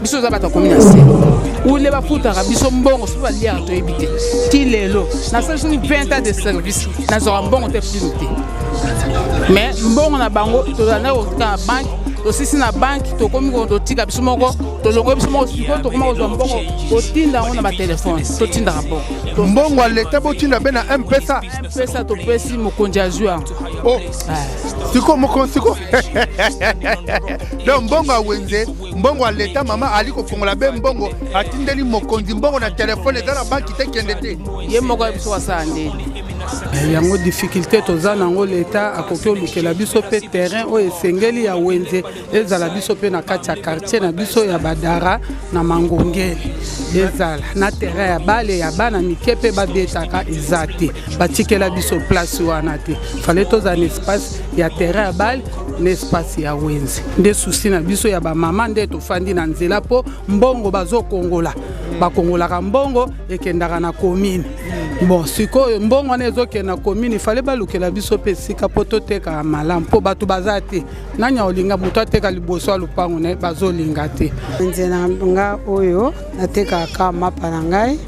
Biso toza bato ya komi na se ule bafutaka biso mbongo soki baliaka toyebi te. Ti lelo nasali soki 20 ans de service, nazwaka mbongo te, prime te. Mais mbongo na bango tozalaki kotika na banque, tosisi na banque, tokomi totika biso moko, tolongoli biso moko. Sikoyo tokoma kozwa mbongo, kotinda yango na batelefone, totindaka mbongo. Mbongo ya leta botinda be na Mpesa? Mpesa, topesi mokonzi, azwi yango. Oh. Siko mokonzi siko, donc mbongo ya wenze, mbongo ya leta, mama ali kofongola be mbongo, atindeli mokonzi mbongo na telefone, eza na banki te, kende te. Ye moko ya biso asala ndeni. Yango difficulté toza nango. Leta akoki olukela biso mpe terrain oyo esengeli ya wenze, ezala biso mpe na kati ya quartier na biso ya Badara na Mangongele, ezala na terrain ya bale ya bana mike mpe babetaka. Eza te, batikela biso place wana te. Fale tozala na espace ya terrain ya bale na espace ya wenze. Nde souci na biso ya bamama nde tofandi na nzela, mpo mbongo bazokongola, bakongolaka mbongo ekendaka na commune. Bon, sikoyo mbongo wana ezokende na commune, fale balukela biso mpe esika mpo totekaka malamu, mpo bato baza te. Nani aolinga moto ateka liboso ya lupango na ye? Bazolinga te. Wenze na nga oyo natekaka mapa na ngai,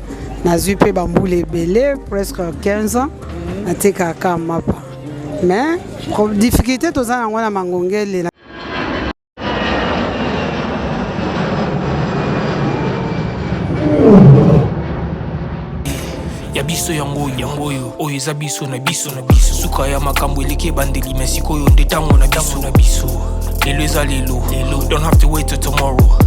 nazwi mpe bambula ebele, presque 15 ans natekaka mapa, mais difficulté toza nango na Mangongele. Ya biso yango, yango oyo, oyo eza biso na biso na biso. Suka ya makambo eleki ebandeli, me sikoyo nde ntango na biso na biso. Lelo eza lelo lelo, don't have to wait till tomorrow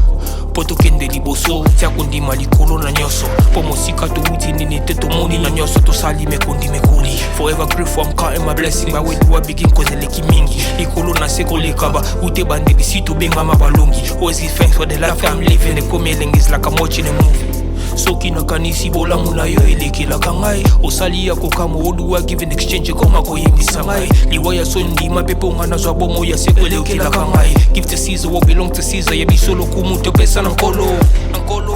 mpo tokende liboso. Tia kondima likolo na nyonso, mpo mosika towuti nini te, tomoni na nyonso tosali mekondi mekoli. Forever grateful, I'm counting my blessing. But where do I begin? Cause eleki mingi, likolo na se koleka ba ute bandeli si tobengama balongi. Always give thanks for the life I'm living. Ekomi elengi, is like I'm watching a movie. Soki nakanisi bolamu na yo elekelaka ngai, osali ya kokamwa. Oduwa give in exchange, ekoma koyembisa ngai liwa ya soni. Ndima mpe mpo nga nazwa bomo ya seko, elekelaka ngai. Give to Caesar what belong to Caesar. Ya biso lokumu topesa na Nkolo.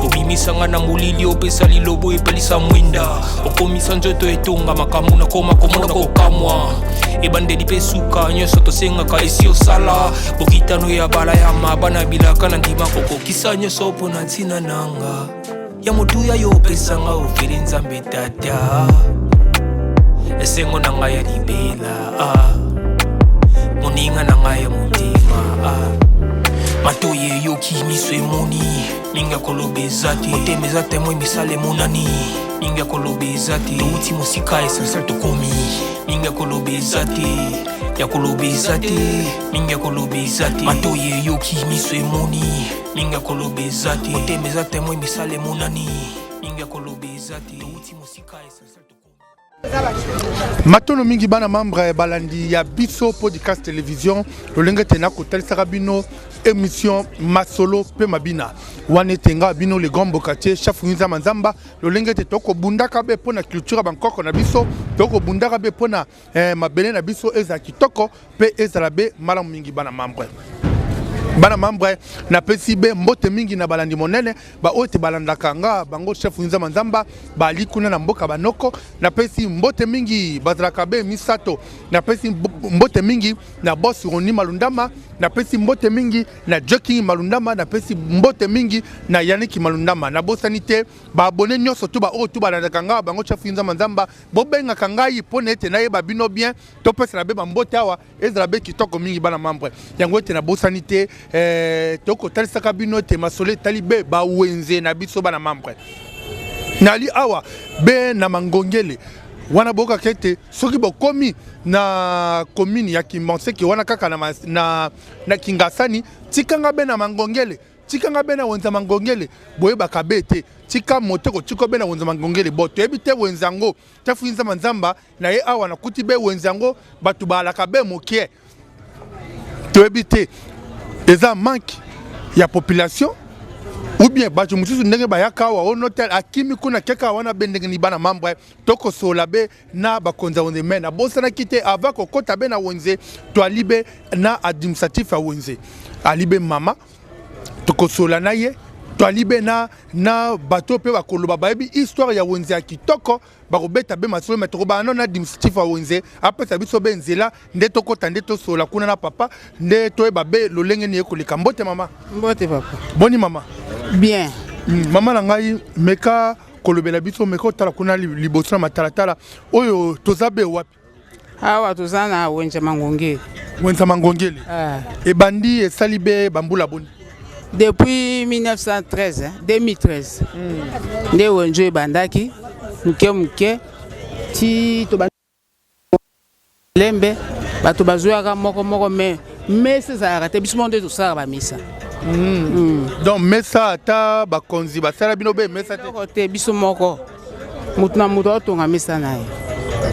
Obimisanga na molili, opesa lilobo, epelisa mwinda, okomisa nzoto etonga makambo. Nakoma komona kokamwa, ebandeli mpe suka, nyonso tosengaka esi osala. Bokitano ya bala ya mabana bilaka na ndima kokokisa nyonso mpo na ntina nanga ya motuya yo opesanga ofeli. Nzambe Tata, esengo na ngai ya libela, ah. Moninga na ngai ya motema, ah. Matoi eyoki, miso emoni, mingi ya koloba eza te. Motema eza témoin, misala emonani, mingi ya koloba eza te. Touti mosika, essentiel tokomi, mingi ya koloba eza te, ya koloba eza te, mingi ya koloba eza te. Matoi eyoki, miso emoni, mingi ya koloba eza te. Motema eza témoin, misala emonani, mingi ya koloba eza te. Touti mosika, essentiel tokomi. Matono mingi, bana membre balandi ya biso podcast télévision. Lolenge ete nakotalisaka bino émission Masolo mpe Mabina, wana ete nga bino le grand mbokatier chef Nzamba Nzamba. Lolenge ete tokobundaka be mpo na culture ya bankoko na biso, tokobundaka be mpo na mabele na biso ezala kitoko mpe ezala be malamu mingi. Bana membre, bana membre, napesi be mbote mingi na balandi monene baoyo te balandaka nga bango chef Nzamba Nzamba, bali kuna na mboka banoko. Napesi mbote mingi, bazalaka be misato. Napesi mbote mingi na boss Roni Malundama, napesi mbote mingi na Joking Malundama, napesi mbote mingi na Yaniki Malundama. Nabosani te baabonnés nyonso to baoyo to balandaka nga bango chef Nzamba Nzamba. Bobengaka ngai mpo na ete nayeba bino bien, topesana be bambote awa, ezala be kitoko mingi. Bana membre, yango ete nabosani te, tokotalisaka bino ete masolo etali be bawenze na biso. Bana membre, nali awa be na Mangongele wana. Bokaka ete soki bokomi na commune ya Kimbanseke wana kaka na Kingasani, tikanga be na Mangongele, tikanga be na wenza Mangongele. Boyebaka be te tika moto kotika be na wenza Mangongele. Bo toyebi te wenza yango. Tafu Nzamba Nzamba na ye awa, nakuti be wenze yango bato baalaka be mokie. Toyebi te eza manque ya population ou bien bato mosusu ndenge bayaka awa o notel akimi kuna keka wana be ndenge ni. Bana membre, tokosola be na bakonzi ya wenze. Me nabosanaki te, avant kokɔta be na wenze, toali be na administratif ya wenze, ali be mama, tokosola na ye. Toali be na bato mpe bakoloba, bayebi histoire ya wenze ya kitoko, bakobeta be masolo. Me tokobana no na administratif ya wenze, apesa biso be nzela nde tokɔta, nde tosola kuna na papa, nde toyeba be lolenge nini ekoleka. Mbote mama. Mbote papa. Boni mama? Bien. Mama na ngai, meka kolobela biso, meka otala kuna liboso na matalatala oyo, toza be wapi? Awa toza na wenze Mangongeli. Wenze Mangongeli. Ah. Ebandi esali be bambula boni? Depuis 1913, hein, 2013 nde wenze ebandaki moke moke ti toba lembe. Bato bazwaka moko moko, mais mesa ezalaka te. Biso moko nde tosalaka bamesa. Donc mesa, ata bakonzi basala bino be mesa te? Eloko te. Biso moko, motu na moto aotonga mesa na ye.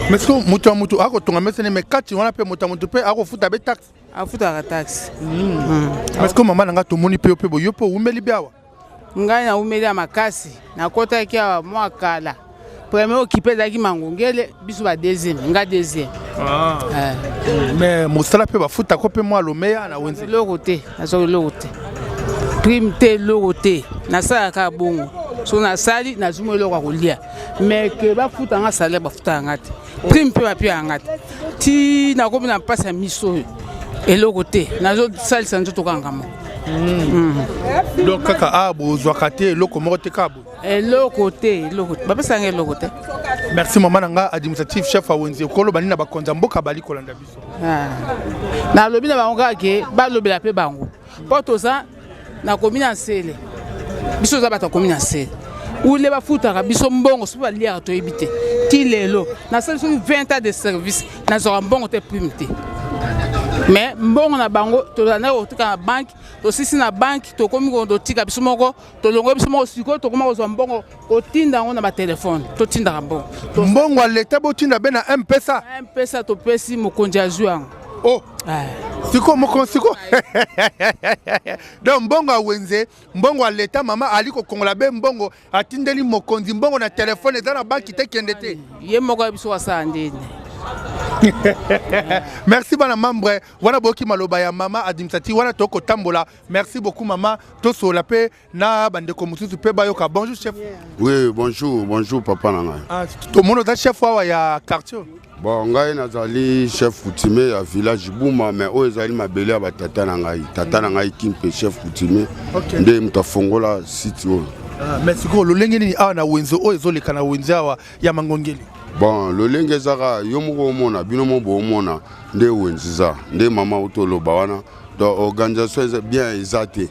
Mais siko moto ya motu akotonga mesa ne, mais kati wana mpe moto ya motu mpe akofuta be taxe? Afutaka taxe. Mais siko mama na ngai, tomoni mpe yo mpe boye, yo mpe owumeli be awa? Ngai naumeli ya makasi. Nakotaki awa mwa kala. Premier occupé ezalaki Mangongele, biso ba deuxième, nga deuxième. Eh. Mais mosala mpe bafutako mpe mwa lomeya na wenze? Eloko te, nazwaki eloko te, prime te, eloko te. Nasalaka bongo, so nasali, nazwi mwa eloko ya kolia, mais ke bafuta nga salaire, bafutaka nga te. Prime mpe bapia nga te. Ti nakomi na mpasi ya miso oyo, eloko te. Nazosalisa nzoto kanga moko. Donc kaka awa bozwaka te eloko moko te, kaka boye? Eloko te, eloko te, bapesanga eloko te. Merci mama na nga. Administratif chef ya wenze, okoloba nini na bakonzi ya mboka bali kolanda biso? Ah. Nalobi na bango kaka ke balobela mpe bango, mpo toza na komi na nsele. Biso toza bato ya komi na nsele ule, bafutaka biso mbongo soki baliaka toyebi te. Ti lelo nasali soki 20 ans de service, nazwaka mbongo te, prime te. Mais mbongo na bango tozalaki kotika na banke, tosisi na banke, tokomi totika biso moko, tolongoli biso moko. Sikoyo tokoma kozwa mbongo, kotinda yango na batelefone. Totindaka mbongo. Mbongo ya leta botinda be na Mpesa? Mpesa. Topesi mokonzi, azwi yango. Oh, siko moko siko. Donc mbongo ya wenze, mbongo ya leta, mama ali kokongola be mbongo, atindeli mokonzi mbongo na telefone, eza na banki te, kende te. Ye moko ya biso asala ndeni. Merci bana membre wana, boyoki maloba ya mama administrative wana. Tokotambola. Merci beaucoup mama. Tosola mpe na bandeko mosusu mpe bayoka. Bonjour chef. Oui, bonjour, bonjour papa na ngai. Ah, tomoni oza chef awa ya quartier. Bon, ngai nazali chef coutumier ya village Buma, mais oyo ezali mabele ya batata na ngai. Tata na ngai Kimpe, chef coutumier, nde moto afongola site oyo. Ah, mais sikoyo lolenge nini awa na wenze oyo ezoleka na wenze awa ya Mangongeli? Bon, lolenge ezaka, yo moko omona, bino mo boomona nde wenze eza nde mama otoloba wana. Donc organisation eza bien eza te.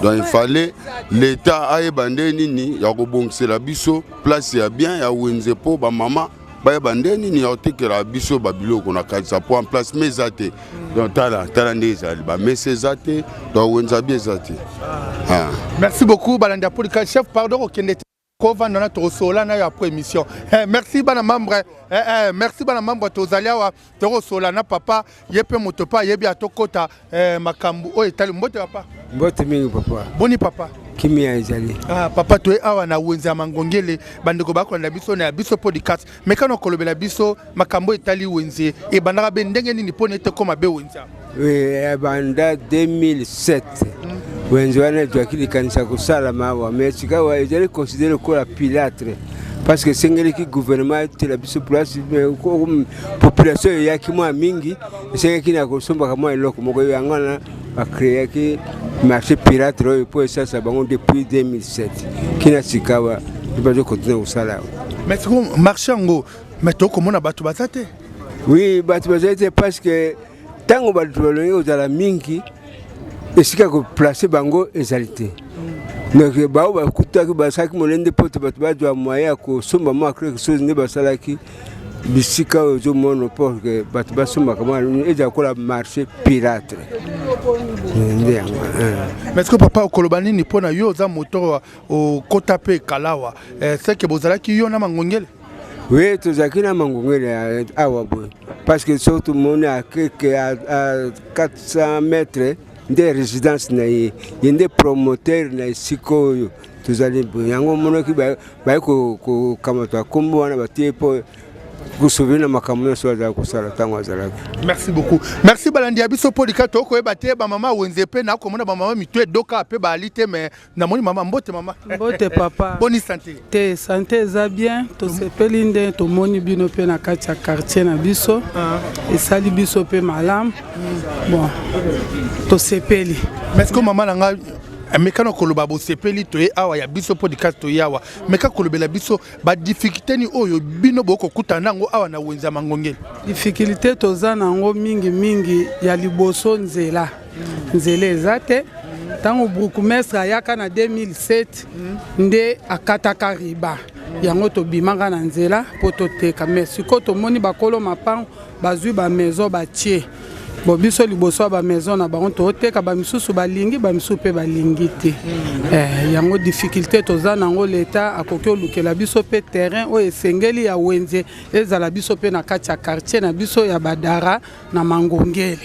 Donc il fallait l'État ayeba nde nini ya kobongisela biso place ya bien ya wenze, mpo bamama bayeba nde nini ya kotekela biso babiloko na kati sa, po emplacement eza te. Donc tala, tala nde ezali, bamesa eza te, donc wenze bi eza te. Ah. Merci beaucoup balandi ya polika. Chef, pardon, kokende te, kovanda na tokosola na yo après émission. Eh, merci bana membre. Eh, eh, merci bana membre. Tozali awa, tokosola na papa, ye mpe moto mpe ayebi atokota eh, makambo oyo etali. Mbote papa. Mbote mingi papa. Boni papa? Kimia ezali. Ah, papa, toye awa na wenze ya Mangongele. Bandeko bakolanda biso na ya biso podcast, mekano kolobela biso makambo etali wenze, ebandaka be ndenge nini mpona ete ekóma be wenze awa? Ebanda 2007. Wenze wana ezwaki likanisa kosalama awa, mais sikawa ezali considéré lokola pilâtre, parce que esengelaki gouvernement etela biso place. Population eyaki mwa mingi, esengelaki na kosombaka mwa eloko moko. Yango wana bacréaki marché pirate oyo mpo esalisa bango. Depuis 2007 kina sikawa bazokontinue kosala yango. Mais sikoyo marché yango, mais tokomona bato baza te. Oui, bato bazali te, parce que ntango bato balongi kozala mingi, esika koplace bango ezali te. Donc bao bakutaki, basalaki molende mpo te bato bazwa moyen ya kosomba mwa quelque chose. Nde basalaki bisika oyo ozomona mpo ke bato basombaka mwa, ezala kola marché pirate nde yango. Mais sikoyo papa, okoloba nini mpo na yo oza moto okota mpe ekalawa seke bozalaki yo na Mangongele? Oui, tozalaki na Mangongele awa boye, parce que soki tomoni akeke à 400 mètres nde résidence na ye. Ye nde promoteur na esika oyo tozali boye. Yango omonaki baye kokamata nkombo wana, batie mpo kosouvenir na makambo nyonso azala kosala ntango azalaki. Merci beaucoup. Merci balandi ya biso polika. Tokoyeba te bamama wenze mpe nakomona bamama mito edoka mpe baali te, mais namoni mama. Mbote mama. Mbote papa. Boni santé? Te, santé eza bien. Tosepeli nde tomoni bino mpe na kati ya quartier na biso. Esali biso mpe malamu. Bon, tosepeli. Mais sikoyo mama na ngai, Meka na koloba bosepeli toye awa ya biso podcast toye awa. Meka kolobela biso ba difficulté ni oyo bino bokokutana nango awa na wenze ya Mangongele. Difficulté toza nango mingi mingi ya liboso nzela. Nzela eza te. Ntango bourgmestre ayaka na 2007 nde akataka riba yango tobimaka na nzela mpo toteka, mais sikoyo tomoni bakolo mapango bazwi ba maison batie bo biso liboso ya ba maison na bango toteka, bamisusu balingi, bamisusu mpe balingi te. Yango difficulté toza nango. Leta akoki olukela biso mpe terrain oyo esengeli ya wenze ezala biso mpe na kati ya quartier na biso ya Badara na Mangongele,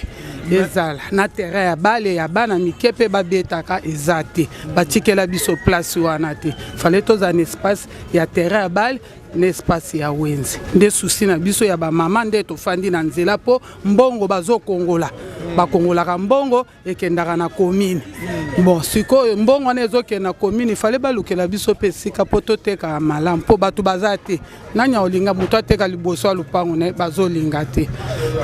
ezala na terrain ya bale ya bana mike mpe babetaka. Eza te, batikela biso place wana te. Fale tozala na espace ya terrain ya bale na espace ya wenze. Nde souci na biso ya bamama nde tofandi na nzela mpo mbongo bazokongola, bakongolaka mbongo ekendaka na commune. Bon, sikoyo mbongo wana ezokende na commune, fale balukela biso mpe esika mpo totekaka malamu, mpo bato baza te. Nani aolinga moto ateka liboso ya lupango na ye? Bazolinga te.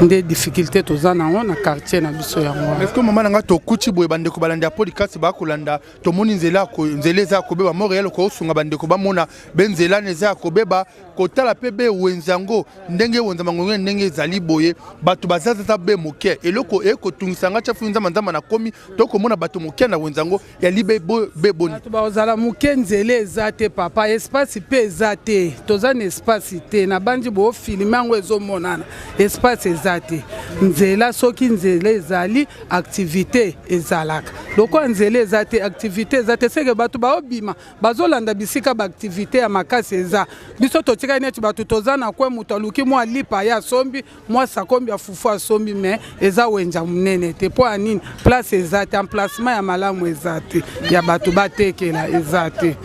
Nde difficulté toza nango na quartier na biso yango wana. Est-ce que mama na nga tokuti boye, bandeko balandi ya podcast bakolanda, tomoni nzela nzela eza ya kobeba. Montréal kosunga bandeko bamona be nzela na eza ya kobeba, kotala mpe be wenze yango ndenge wenze Mangongele ndenge ezali boye, bato baza zaza be moke. Eloko ekotungisa nga tyafu nzamba nzamba nakomi tokomona bato moke na wenze yango yali be boni. Bato bakozala moke, nzela eza te papa, espace mpe eza te. Toza na espace te. Na bandi bofilme yango ezomonana, espace eza te. Nzela, soki nzela ezali, activité ezalaka. Lokola nzela eza te, activité eza te. Seke bato baobima bazolanda bisika baactivité ya makasi eza. Biso totikali neti bato toza na kwe, moto aluki mwa lipa ye asombi, mwa sakombi ya fufu asombi, mais eza wenza monene te. Mpo ya nini? Place eza te, emplacement ya malamu eza te, ya bato batekela eza te.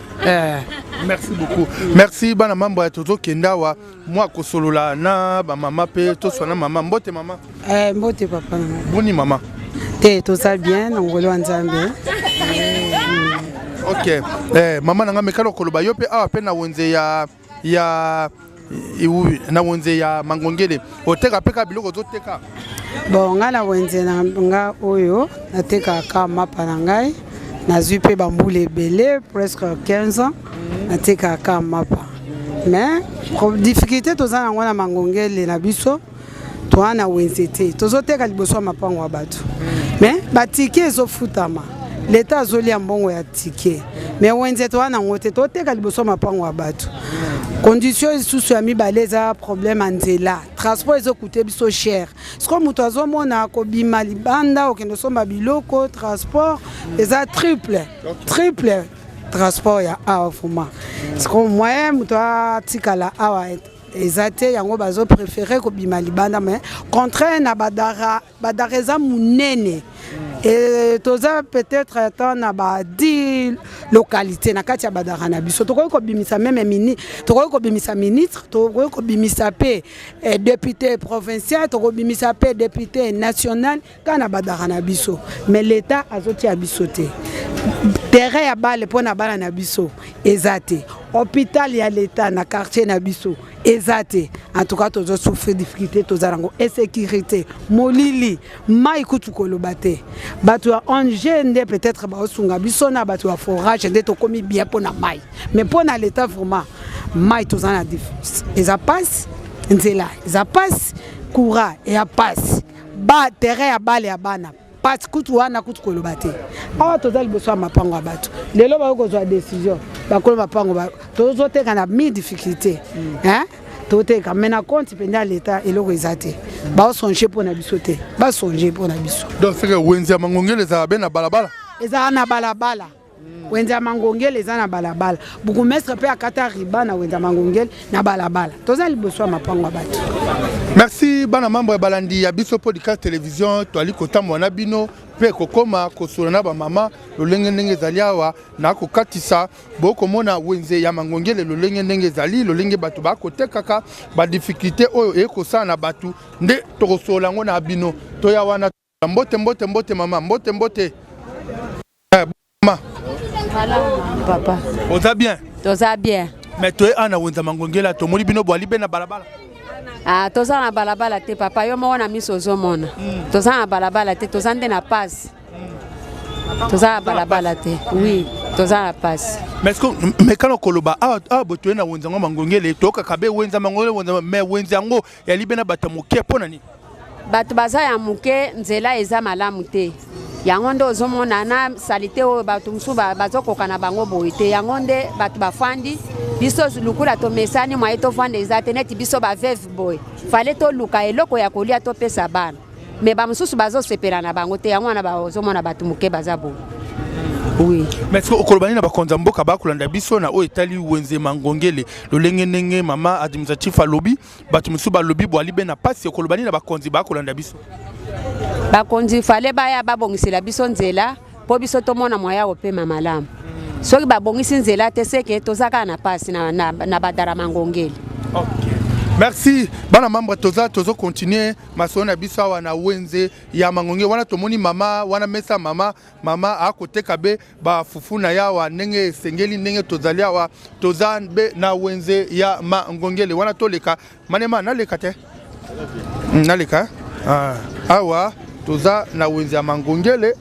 Merci beaucoup, merci. Bana mambo ya tozokende awa mwa kosolola na bamama mpe toswa na mama. Mbote mama. Mbote papa na ngai. Boni mama? Te, toza bien na ngolo ya Nzambe. Ok, mama na nga, mekala koloba yo mpe awa mpe na wenze ya na wenze ya Mangongele, oteka mpe kaka biloko ozoteka? Bon, ngai na wenze na nga oyo natekaka mapa na ngai. Nazwi mpe bambula ebele, presque 15 ans natekaka mapa. Mais difficulté toza nango na Mangongele na biso, toza na wenze te, tozoteka liboso ya mapango ya bato, mais batike ezofutama, leta azolia mbongo ya tike, mais wenze toza nango te, toteka liboso ya mapango ya bato. Condition lisusu ya mibale eza problème ya nzela. Transport ezokute biso cher. Sikoyo moto azomona kobima libanda okende osomba biloko, transport eza triple triple, transport ya awa vraiment. Sikoyo moyen moto atikala awa eza te, yango bazopréféré kobima libanda. Mais contraire na Badara, Badara eza monene e toza peut-être ata na ba 10 localité na kati ya Badara na biso. Tokoki kobimisa même mini, tokoki kobimisa ministre, tokoki kobimisa mpe député provincial, tokobimisa mpe député national kaka na Badara na biso. Mais l'État azotia biso te. Terrain ya bale mpo na bana na biso eza te. Hôpital ya l'État na quartier na biso eza te. En tout cas tozosouffrir. Difficulté toza nango, insécurité, molili, mai kutu koloba te. Bato ya ONG nde peut-être baosunga biso na bato ya forage nde tokomi bien mpo na mai, mais mpo na l'État vraiment mai toza na eza pasi, nzela eza pasi, courant eya pasi, ba terrain ya bale ya bana pasi kutu wana kutu koloba te. Awa toza liboso ya mapango ya bato. Lelo bakoki kozwa décision, bakolo mapango, tozoteka na mi difficulté, hein? Toteka, mais na compte mpenza ya leta eloko eza te. Baosonge mpo na biso te, basonge mpo na biso. Donc seke wenze ya Mangongele ezala be na balabala? Ezala na balabala. Wenze ya Mangongele eza na balabala. Bourgmestre mpe akata riba na wenze ya Mangongele na balabala. Toza liboso ya mapango ya bato. Merci. Bana mambo ya balandi ya biso podcast télévision, toali kotambola na bino mpe kokóma kosola na bamama lolenge ndenge ezali awa na kokatisa. Bokomona wenze ya Mangongele lolenge ndenge ezali, lolenge bato bakotekaka, badifficulté oyo ekosala na bato nde tokosola yango na bino. Toya wana. Mbote, mbote, mbote mama, mbote, mbote. Mama. Papa. Oza bien? Toza bien. Mais toye awa na wenze Mangongela, tomoni bino bwali be na balabala. Ah, toza na balabala te papa, yo moko na miso ozomona. Toza na balabala te, toza nde na pasi. Toza na balabala te. Oui, toza na pasi. Mais est-ce que mekano koloba awa awa botoye na wenze yango mangongele tokaka be wenza mangongele wenza mais wenze yango ya libe na bato ya moke mpo na nini? Bato baza ya moke, nzela eza malamu te. Yango nde ozomona na salite oyo bato mosusu bazokoka na bango boye te. Yango nde bato bafandi biso lukula tomesani mwaye tovanda eza te neti biso baveve boye fale toluka eloko ya kolia topesa bana me bamosusu bazosepela na bango te yango wana bazomona bato moke baza boye oui. Mais okoloba nini na bakonzi ya mboka bakolanda biso na oyo etali wenze mangongele lolenge ndenge mama administratif alobi bato mosusu balobi bwali be na mpasi okoloba nini na bakonzi bakolanda biso bakonzi fale baya babongisela biso nzela mpo biso tomona mwaya ya kopema malamu soki babongisi nzela te seke toza kaka na mpasi na, na, na badara mangongeli okay. Merci bana membre toza tozo continuer masolo na biso awa na wenze ya mangonge wana tomoni mama wana mesa mama mama akoteka be ba fufu na yawa ndenge esengeli ndenge tozali awa toza be na wenze ya mangongele wana toleka manema naleka te naleka ah, awa toza na wenze ya mangongele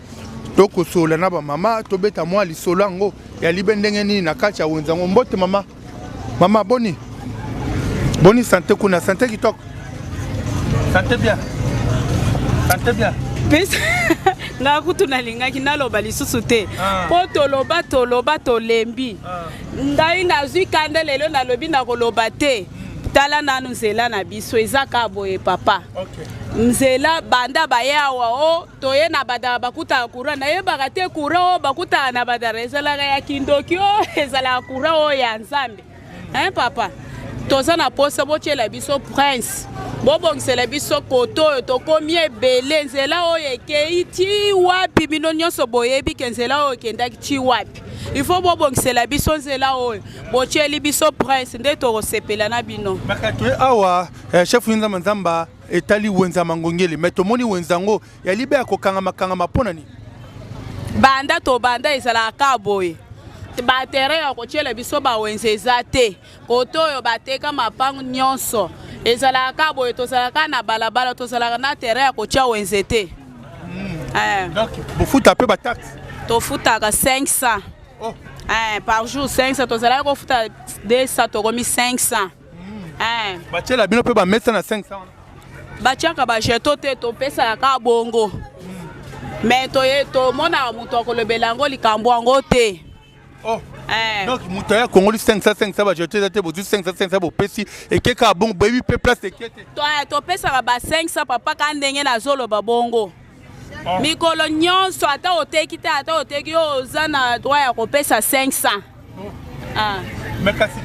tokosolola na bamama tobeta mwa lisolo yango ya libe ndenge nini na kati ya wenze yango mbote mama mama boni boni sante kuna sante kitoko sante bien sante bien pesa nga kutu nalingaki naloba lisusu te mpo ah. toloba toloba tolembi ah. ngai nazwi kanda lelo nalobi nakoloba te tala nanu nzela na biso eza ka boye papa okay. nzela banda baye awa o oh, toye na badara bakutaka courant nayebaka te courant oyo bakutaka na badara ezalaka ya kindoki oyo ezalaka courant oyo ya nzambe hein papa toza na posa botyela biso prince bobongisela biso koto oyo tokomi ebele nzela oyo ekei ti wapi bino nyonso boyebi ke nzela oyo ekendaki ti wapi il faut bobongisela biso nzela oyo botyeli biso prince nde tokosepela na bino awa eh, chef nzamba nzamba etali wenze ya mangongele mais tomoni wenze yango ya libe ya kokangama kangama mpo na nini? Banda tobanda ezalaka kaka boye baterrain ya kotiela biso bawenze eza te kote oyo bateka mapango nyonso ezalaka kaka boye tozalaka na balabala tozalaka na terrain ya kotia wenze te hmm. eh. Donc bofuta mpe bataxe tofutaka 500 oh. eh, par jour 500 tozalaki kofuta 200 tokomi 500 Eh. Batiela bino pe ba mesa na 500 wana. Batiaka ba jeto te topesaka kaka bongo. Mais toye tomonaka moto akolobela yango likambo yango te. Oh. Eh. Donc moto aya kongoli 500 500 ba jeto eza te bozwi 500 500 bopesi eke kaka bongo boyebi pe place eke te. Eh, topesaka ba 500 papa ka ndenge nazoloba bongo. Oh. Mikolo nyonso ata oteki te ata oteki yo oza na droit ya kopesa 500. Ah.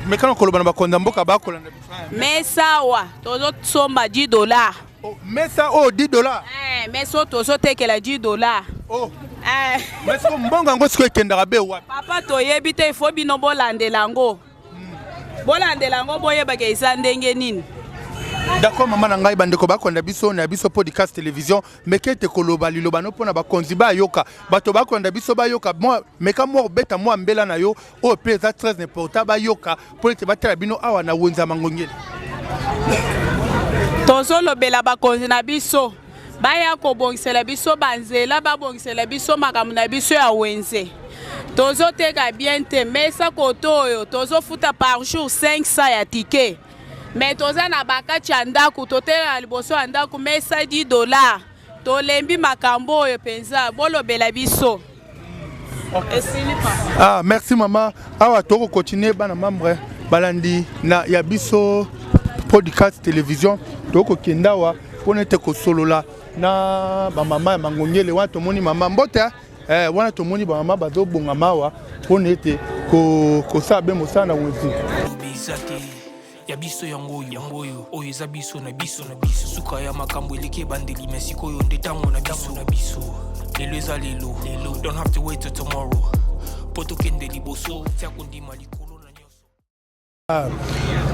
Mekana koloba na bakonzi ya mboka bakolanda biso. Mesa awa tozosomba 10 dollars. Oh, mesa oyo oh, 10 dollars. Eh, mesa oyo tozotekela 10 dollars. Oh. Eh. Mais siko mbongo yango sikoyo ekendaka be wapi? Papa toyebi te, il faut bino bolandela yango. Bolandela yango boyebaka eza ndenge nini. D'accord mama na ngai bandeko bakolanda biso na biso podcast télévision meka ete koloba liloba no mpo na bakonzi bayoka bato bakolanda biso bayoka mwa meka mwa kobeta mwa mbela na yo oyo mpe eza très important bayoka mpo ete batala bino awa na wenze ya mangongele tozolobela bakonzi na biso baya kobongisela biso banzela babongisela biso makambo na biso ya wenze tozoteka bien te mesa koto oyo tozofuta par jour 500 ya ticket Mais toza na bakati ya ndako totelema liboso ya ndako mesa 10 dollars tolembi makambo oyo mpenza bolobela biso esili papa. Ah, merci mama awa toko continuer bana membre balandi na ya biso podcast télévision tokokenda awa mpona ete kosolola na bamama ya mangongele wana tomoni mama mbote Eh, wana tomoni bamama bazobongama awa mpona ete kosala be mosala na wenze ya biso yango oyo yango oyo oyo eza biso na biso na biso suka ya makambo eleki ebandeli me sikoyo nde ntango na biso na biso lelo eza lelo lelo don't have to wait till tomorrow mpo tokende liboso tia kondima likolo na nyonso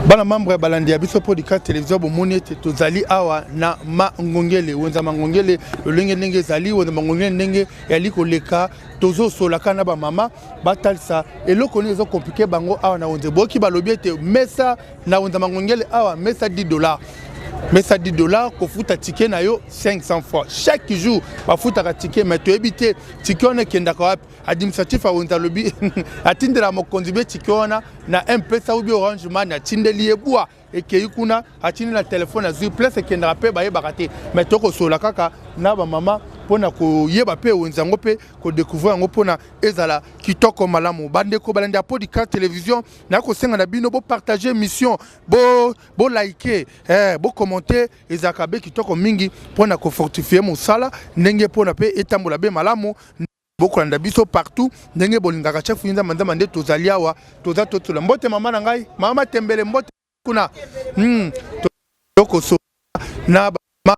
Bana membre ya balandi ya biso podcast television bomoni ete tozali awa na Mangongele wenza Mangongele lolenge ndenge ezali wenza Mangongele ndenge yali koleka tozosolaka na bamama batalisa eloko nini ezokomplike bango awa na wenze boyoki balobi ete mesa na wenza Mangongele awa mesa 10 dollars Mesa 10 dollars kofuta ticket na yo 500 fois chaque jour bafutaka ticket mais toyebi te ticket wana ekendaka wapi. Administratif ya wenze alobi atindela mokonzi be ticket wana na mpesa ou bien Orange Money, atindeli ye bwa ekei kuna, atindi na telefone, azwi place ekendaka mpe bayebaka te. Mais tokosola kaka na bamama mpona koyeba mpe wenze yango mpe kodécouvrir yango mpona ezala kitoko malamu. Bandeko balandi ya Podcast Télévision, nakosenga na bino bopartage émission, bolike, bocommenter, ezalaka be kitoko mingi mpona kofortifie mosala ndenge mpona mpe etambola be malamu. Bokolanda biso partout ndenge bolingaka. Chef Nzamba Nzamba nde tozali awa, toza totola. Mbote mama na ngai, mama Matembele, mbote kuna. Tokosola na bama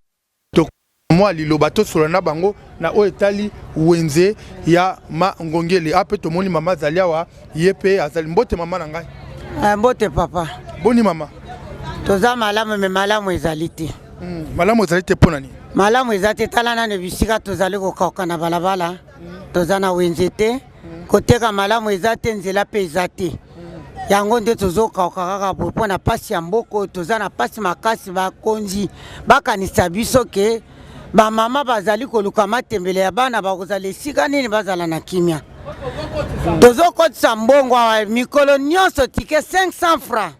mwa liloba, tosola na bango na oyo etali wenze ya Mangongele. Ape tomoni mama azali awa, ye mpe azali. Mbote mama na ngai. Mbote papa. Boni mama? Toza malamu, mais malamu ezali te. Malamu ezali te mpo na nini? Malamu eza te. Tala nano bisika tozali kokauka na balabala. Toza na wenze te, koteka malamu eza te, nzela mpe eza te. Yango nde tozokauka kaka boye mpo na mpasi ya mboka oyo. Toza na mpasi makasi. Bakonzi bakanisa biso ke bamama bazali koluka matembele ya bana, bakozala esika nini? Bazala na kimia. Tozokotisa mbongo awa mikolo nyonso, ticket 500 francs.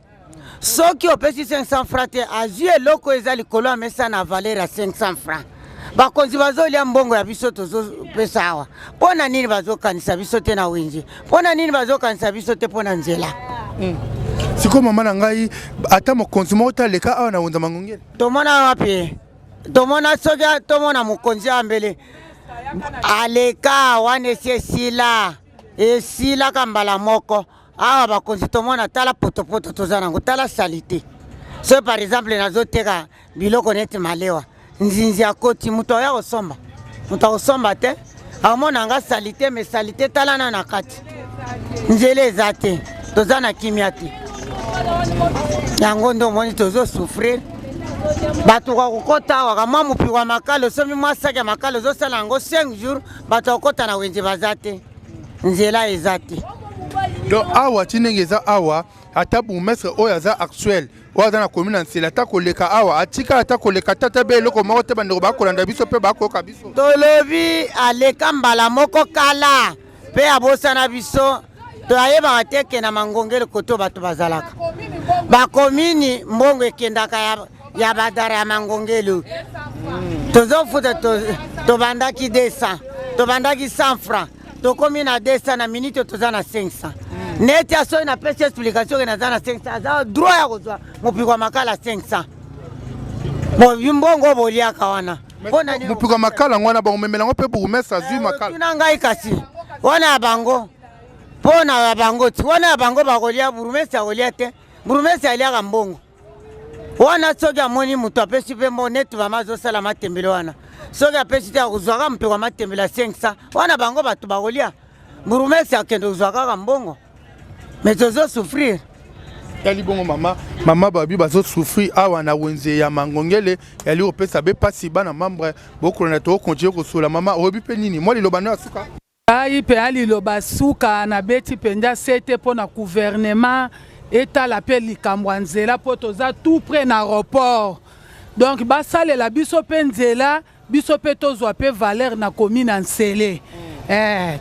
Soki opesi 500 francs te, azwi eloko eza likolo ya mesa na valeur ya 500 francs. Bakonzi bazolia mbongo ya biso tozopesa awa. Mpo na nini bazokanisa biso te na wenze? Mpo na nini bazokanisa biso te mpo na nzela? Sikoyo mama na ngai, ata mokonzi moko te aleka awa na wenze Mangongele? Tomona wapi? Tomona soki tomona mokonzi ya mbele aleka wana, esi esila, esilaka mbala moko. Awa bakonzi tomona. Tala potopoto toza nango, tala saleté. So par exemple nazoteka biloko neti malewa, nzinzi akoti, moto aya kosomba, moto akosomba te, amona nga saleté. Mais saleté, tala na na kati, nzela eza te, toza na kimia te. Yango nde omoni tozosouffrir. Bato kakokɔta awa, kamwa mopiko ya makala, osomi mwa saki ya makala, ozosala yango 5 jours, bato akokɔta na wenze baza te, nzela eza te. Donc awa ti ndenge eza awa, ata bourgmestre oyo aza actuel, oyo aza na commune ya Nsele, ata koleka awa atika, ata koleka tata be eloko moko te. Bandeko bakolanda biso mpe bakoyoka biso. Tolobi aleka mbala moko kala mpe abosana biso. Toyebaka te ke na Mangongele koto bato bazalaka bakomini, mbongo ekendaka ya badara ya Mangongele. Tozofuta, tobandaki 200, tobandaki 100 francs, tokomi na 200, na minute toza na 500. Neti asoki napesi explication ke naza na 500, aza droit ya kozwa mopiko ya makala 500. Bo mbongo boliaka wana mpona nini? Mopiko ya makala yango wana bakomemela yango mpe bourgmestre azwi makala? Tuna ngai kasi, wana ya bango, mpo na ya bango ti wana ya bango bakolia, bourgmestre akolia te. Bourgmestre aliaka mbongo wana. Soki amoni moto apesi mpe mbongo, neti mama azosala matembele wana, soki apesi te, akozwaka mopeko ya matembele ya 500 wana, bango bato bakolia, bourgmestre akende kozwa kaka mbongo. Mais tozosouffrir. Yali bongo mama, mama babi bazosouffrir awa na wenze ya Mangongele, yali kopesa be mpasi. Bana membre bokolanda, tokocontinue kosola. Mama, oyebi mpe nini mwa liloba no ya suka? Ngai mpe aliloba suka, nabeti mpenza sete mpo na gouvernement etala mpe likambo ya nzela, mpo toza tout près na aéroport. Donc basalela biso mpe nzela, biso mpe tozwa mpe valeur na commune ya Nsele.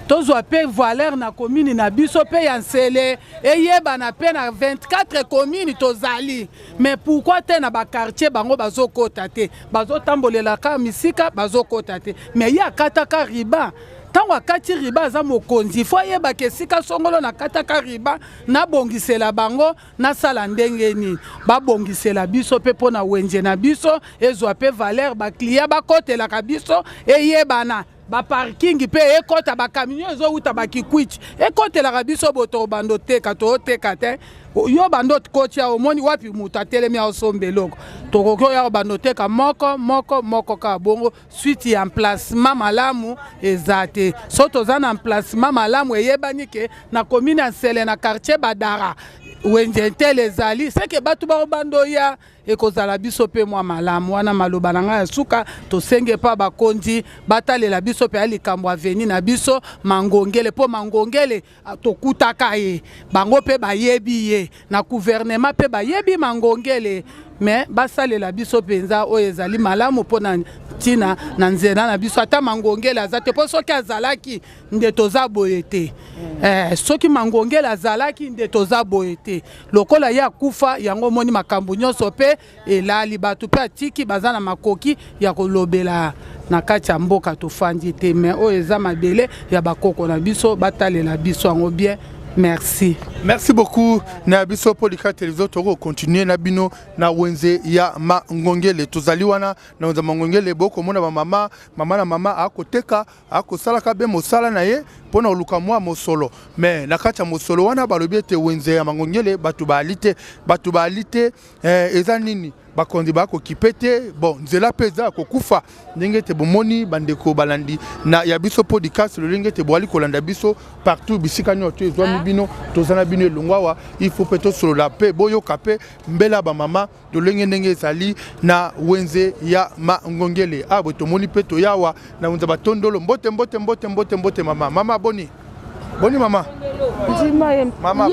Tozwa mpe valeur na commune na biso mpe ya Nsele, eyebana mpe na 24 commune tozali. Mais pourquoi te na baquartier bango bazokɔta te, bazotambolelaka misika, bazokɔta te? Mais ye akataka ruban. Ntango akati ruban, aza mokonzi, fo ayebaka esika songolo nakataka ruban, nabongisela bango, nasala ndenge nini, babongisela biso mpe mpo na wenze na biso ezwa mpe valeur, baclient bakotelaka biso, eyebana, baparking mpe ekɔta, bacamion ezowuta bakikwiti ekotelaka biso. Boto bando oteka, tooteka te. Yo bando okotia, omoni wapi moto atelemi aosomba eloko? Tokoki oya bando oteka moko moko moko kaka bongo. Suite ya emplacement malamu eza te. So toza na emplacement malamu, eyebani ke na commune ya Nsele, na quartier Badara, wenze ntele ezali, seke bato bakobanda oya, ekozala biso mpe mwa malamu. Wana maloba na ngai ya suka. Tosenge mpa bakonzi batalela biso mpe ya likambo avenue na biso Mangongele, mpo Mangongele tokutaka ye, bango mpe bayebi ye na gouvernement, mpe bayebi Mangongele. Mais basalela biso mpenza oyo ezali malamu mpo na ntina na nzela na biso. Ata Mangongele aza te, mpo soki azalaki nde toza boye te. Eh, soki Mangongele azalaki nde toza boye te. Lokola ye akufa, yango omoni makambo nyonso mpe elali. Bato mpe atiki baza na makoki ya kolobela na kati ya mboka tofandi te, mais oyo eza mabele ya bakoko na biso, batalela biso yango bien. Merci. Merci beaucoup na biso Polika Télévision. Toko continuer na bino na wenze ya Mangongele. Tozali wana na wenze ya Mangongele, bokomona ba mama, mama na mama akoteka, akosalaka be mosala na ye mpona koluka mwa mosolo. Mais na kati ya mosolo wana balobi ete wenze ya Mangongele bato baali te, bato baali te. Eza nini? Bakonzi bakokipe te. Bon, nzela mpe eza ya kokufa. Ndenge ete bomoni, bandeko balandi na ya biso podcast, lolenge ete boali kolanda biso partout, bisika nyonso to ezwami bino, toza na bino elongo awa. Il faut mpe tosolola mpe boyoka mpe mbela bamama lolenge ndenge ezali na wenze ya Mangongele. Awa boye tomoni mpe toyawa na wenze batondolo. Mbote, mbote, mbote, mbote, mbote mama. Mama, boni boni mama? Mama,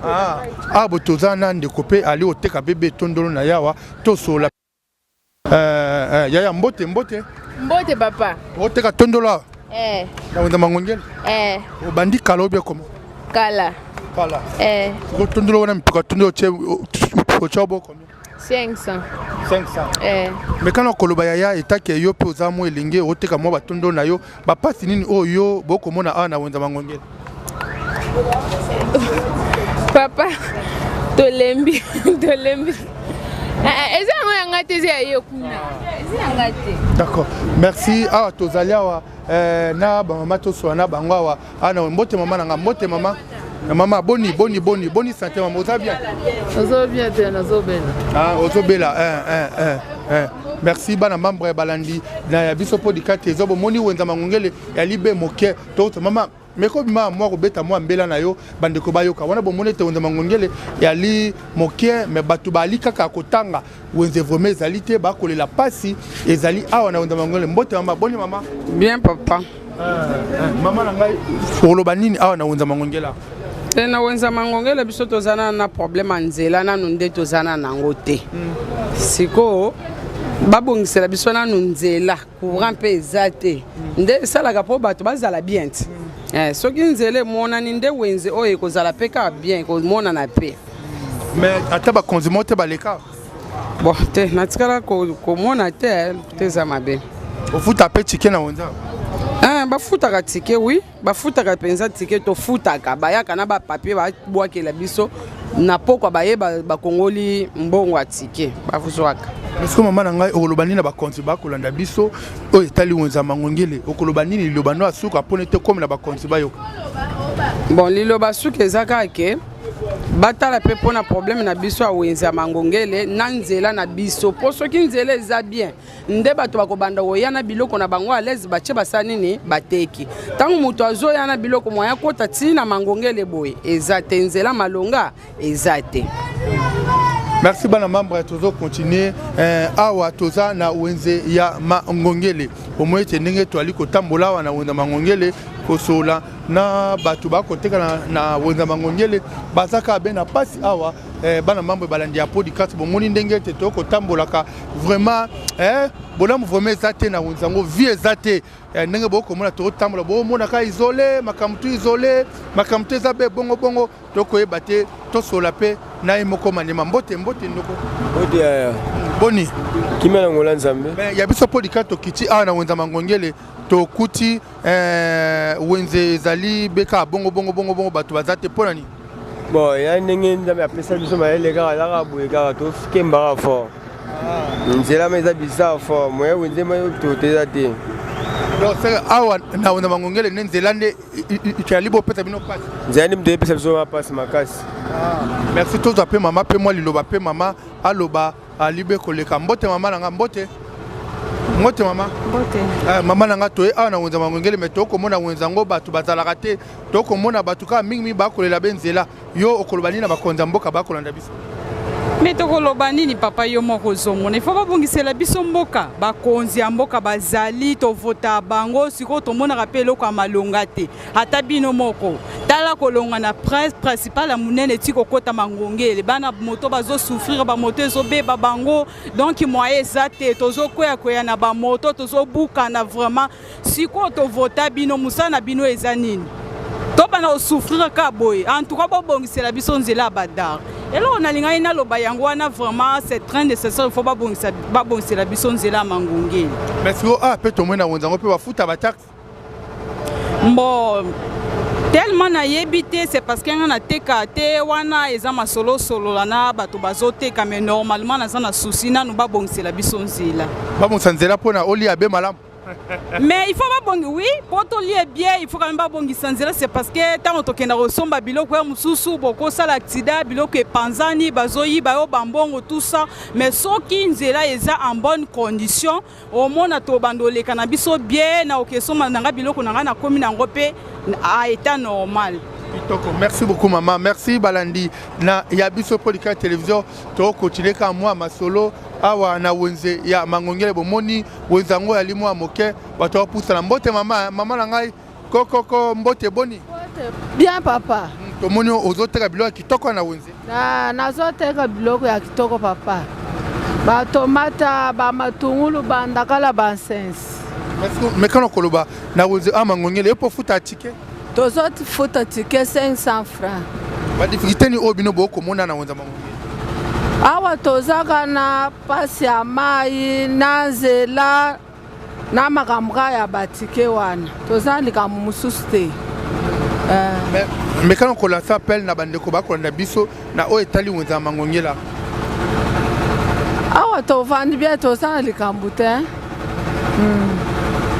ah, ah, boye toza na ndeko mpe ali oteka bebe tondolo na yawa, tosolola. Yaya, mbote, mbote. Mbote papa. Oteka tondolo awa? Eh. Na wenze Mangongele? Eh. Obandi kala obie koma? Kala. Kala. Eh. Tondolo wana mituka tondolo otie otie obo combien? 500. 500. Eh. Mais kana koloba yaya, etake yo mpe oza mwa elenge, oteka mwa batondolo na yo, bapasi nini oyo yo bokomona awa na wenze Mangongele? Papa, tolembi, tolembi. Eza yango ya ngai te, eza ya ye kuna. Eza ya ngai te. D'accord. Merci. Awa tozali awa na bamama, tosola na bango awa. Awa mbote mama na nga, mbote mama. Mama, boni boni boni boni santé mama, oza bien? Nazo bien te, nazobela. Ah, ozobela. Eh, eh, eh, eh. Merci bana membre ya balandi na ya biso podcast eza. Bomoni wenza Mangongele ya libe moke. To mama meko bima mwa kobeta mwa mbela na yo, bandeko bayoka wana. Bomoni ete wenza Mangongele yali moke, mais bato bali kaka kotanga wenze vraiment ezali te, bakolela pasi ezali awa na wenza Mangongele. Mbote mama, boni mama? Bien papa. Mama na ngai, oloba nini awa na wenza Mangongela? Te, na wenza Mangongele biso toza na na problème ya nzela nanu nde toza na nango te. Sikoyo babongisela biso nanu nzela, courant mpe eza te, nde esalaka mpo bato bazala bien ti. Soki nzela emonani nde wenze oyo ekozala mpe kaka bien, ekomonana mpe. Mais ata bakonzi moko te baleka? Bon, te, natikala komona te te, eza mabe. Ofuta mpe ticket na wenza? Bafutaka ticket, oui, bafutaka mpenza ticket. Tofutaka, bayaka na bapapier, babwakela biso na pokwa, baye bakongoli mbongo ya ticket, bazwaka. Parce que mama na ngai, okoloba nini na bakonzi bakolanda biso oyo etali wenza Mangongele? Okoloba nini, liloba no asuka mpona ete komi na bakonzi bayoka? Bon, liloba suka eza kaka ke batala mpe mpona problème na biso ya wenze ya Mangongele na nzela na biso, mpo soki nzela eza bien nde bato bakobanda koya na biloko na bango à l'aise, batie, basala nini, bateki. Ntango moto azoya na biloko, moya kota ntina Mangongele boye eza te, nzela malonga eza te. Merci bana membre, tozo continuer. Awa toza na wenze ya Mangongele. Omoi ete ndenge toali kotambola awa na wenze ya Mangongele, kosola na bato bakoteka na wenze ya Mangongele, baza kaka be na pasi awa. Bana membre balandi ya podcast, bomoni ndenge ete tokotambolaka vraiment, bolamu vraiment eza te na wenze yango, vie eza te. Ndenge bokomona tokotambola, bomona kaka isole makambo tu, isole makambo tu eza be bongo bongo, tokoyeba te. Tosola mpe na ye moko Maniema. Mbote, mbote ndoko. Mbote yaya. Boni? Kimia na ngola Nzambe. Mais ya biso podcast, tokiti awa na wenza Mangongele, tokuti wenze ezali beka bongo bongo bongo bongo, bato baza te, mpo na nini? Bon, ya ndenge Nzambe apesa biso mayele kaka, aza kaka boye kaka, tokembaka fort. Nzela ma eza bizarre fort, moya wenze ma to te eza te. Donc seke awa na wenza Mangongele nde nzela nde ezali bopesa bino mpasi? Nzela nde moto eyepesa biso mpasi makasi. Merci. Tozwa mpe mama mpe mwa liloba mpe mama aloba alibe koleka. Mbote mama na nga, mbote, mbote mama. Mbote. Mama na nga, toye awa na wenza Mangongele, mais tokomona wenza yango bato bazalaka te, tokomona bato kaka mingimingi bakolela be nzela. Yo okoloba nini na bakonzi ya mboka bakolanda biso? Me tokoloba nini papa, yo moko ozomona, ifo babongisela biso mboka. Bakonzi ya mboka bazali, tovota bango, sikoyo tomonaka mpe eloko ya malonga te. Ata bino moko tala, kolonga na principal ya monene ti kokota Mangongele, bana moto bazosouffrir, bamoto ezobeba bango, donc moyen eza te, tozokweyakwea na bamoto, tozobukana vraiment. Sikoyo tovota bino, mosala na bino eza nini? Tobanda kosouffrir ka boye? En tout cas, bobongisela biso nzela ya Badar. Eloko nalingaki naloba yango wana. Vraiment, c'est très nécessaire, il faut babongisela biso nzela ya Mangongeli. Mais sikoyo ah mpe tomoni na wenze yango mpe bafuta bataxe. Bon, tellement nayebi te, c'est parce que nga nateka te. Wana eza masolo solola na bato bazoteka, mais normalement naza na souci nanu babongisela biso nzela. Babongisa nzela mpona olia be malamu. Mais il faut babongi, oui, po tolie bien, il faut quand même babongisa nzela. C'est parce que ntango tokenda kosomba biloko ya mosusu, bokosala accident, biloko epanzani, bazoyiba yo bambongo, tout ça. Mais soki nzela eza en bonne condition, omona tobanda oleka na biso bien, na okesomba na nga biloko na ngai, nakomi nango mpe à état normal. Kitoko, merci beaucoup mama, merci. Balandi na ya biso Polika Télévision, tokocontinuer kaka mwa masolo awa na wenze ya Mangongele. Bomoni wenze yango yali mwa moke, bato bapusana. Mbote mama, mama na ngai kokoko, mbote, boni? Bien papa. Tomoni ozoteka biloko ya kitoko na wenze. Na nazoteka biloko ya kitoko papa, batomata, bamatungulu, bandakala, bansensi. Mekana koloba na wenze a Mangongele, yo mpo futa ticket? Tozofuta ticket 500 francs. Badifficulté nini oyo bino bokomona na wenze Mangongele? Awa tozaka na pasi ya mai na nzela na makambo kaka ya batike wana, toza likambo mosusu te. Mekana kolancer appel na bandeko bakolanda biso na oyo etali wenze ya Mangongela. Awa tovandi bien, toza na likambo te.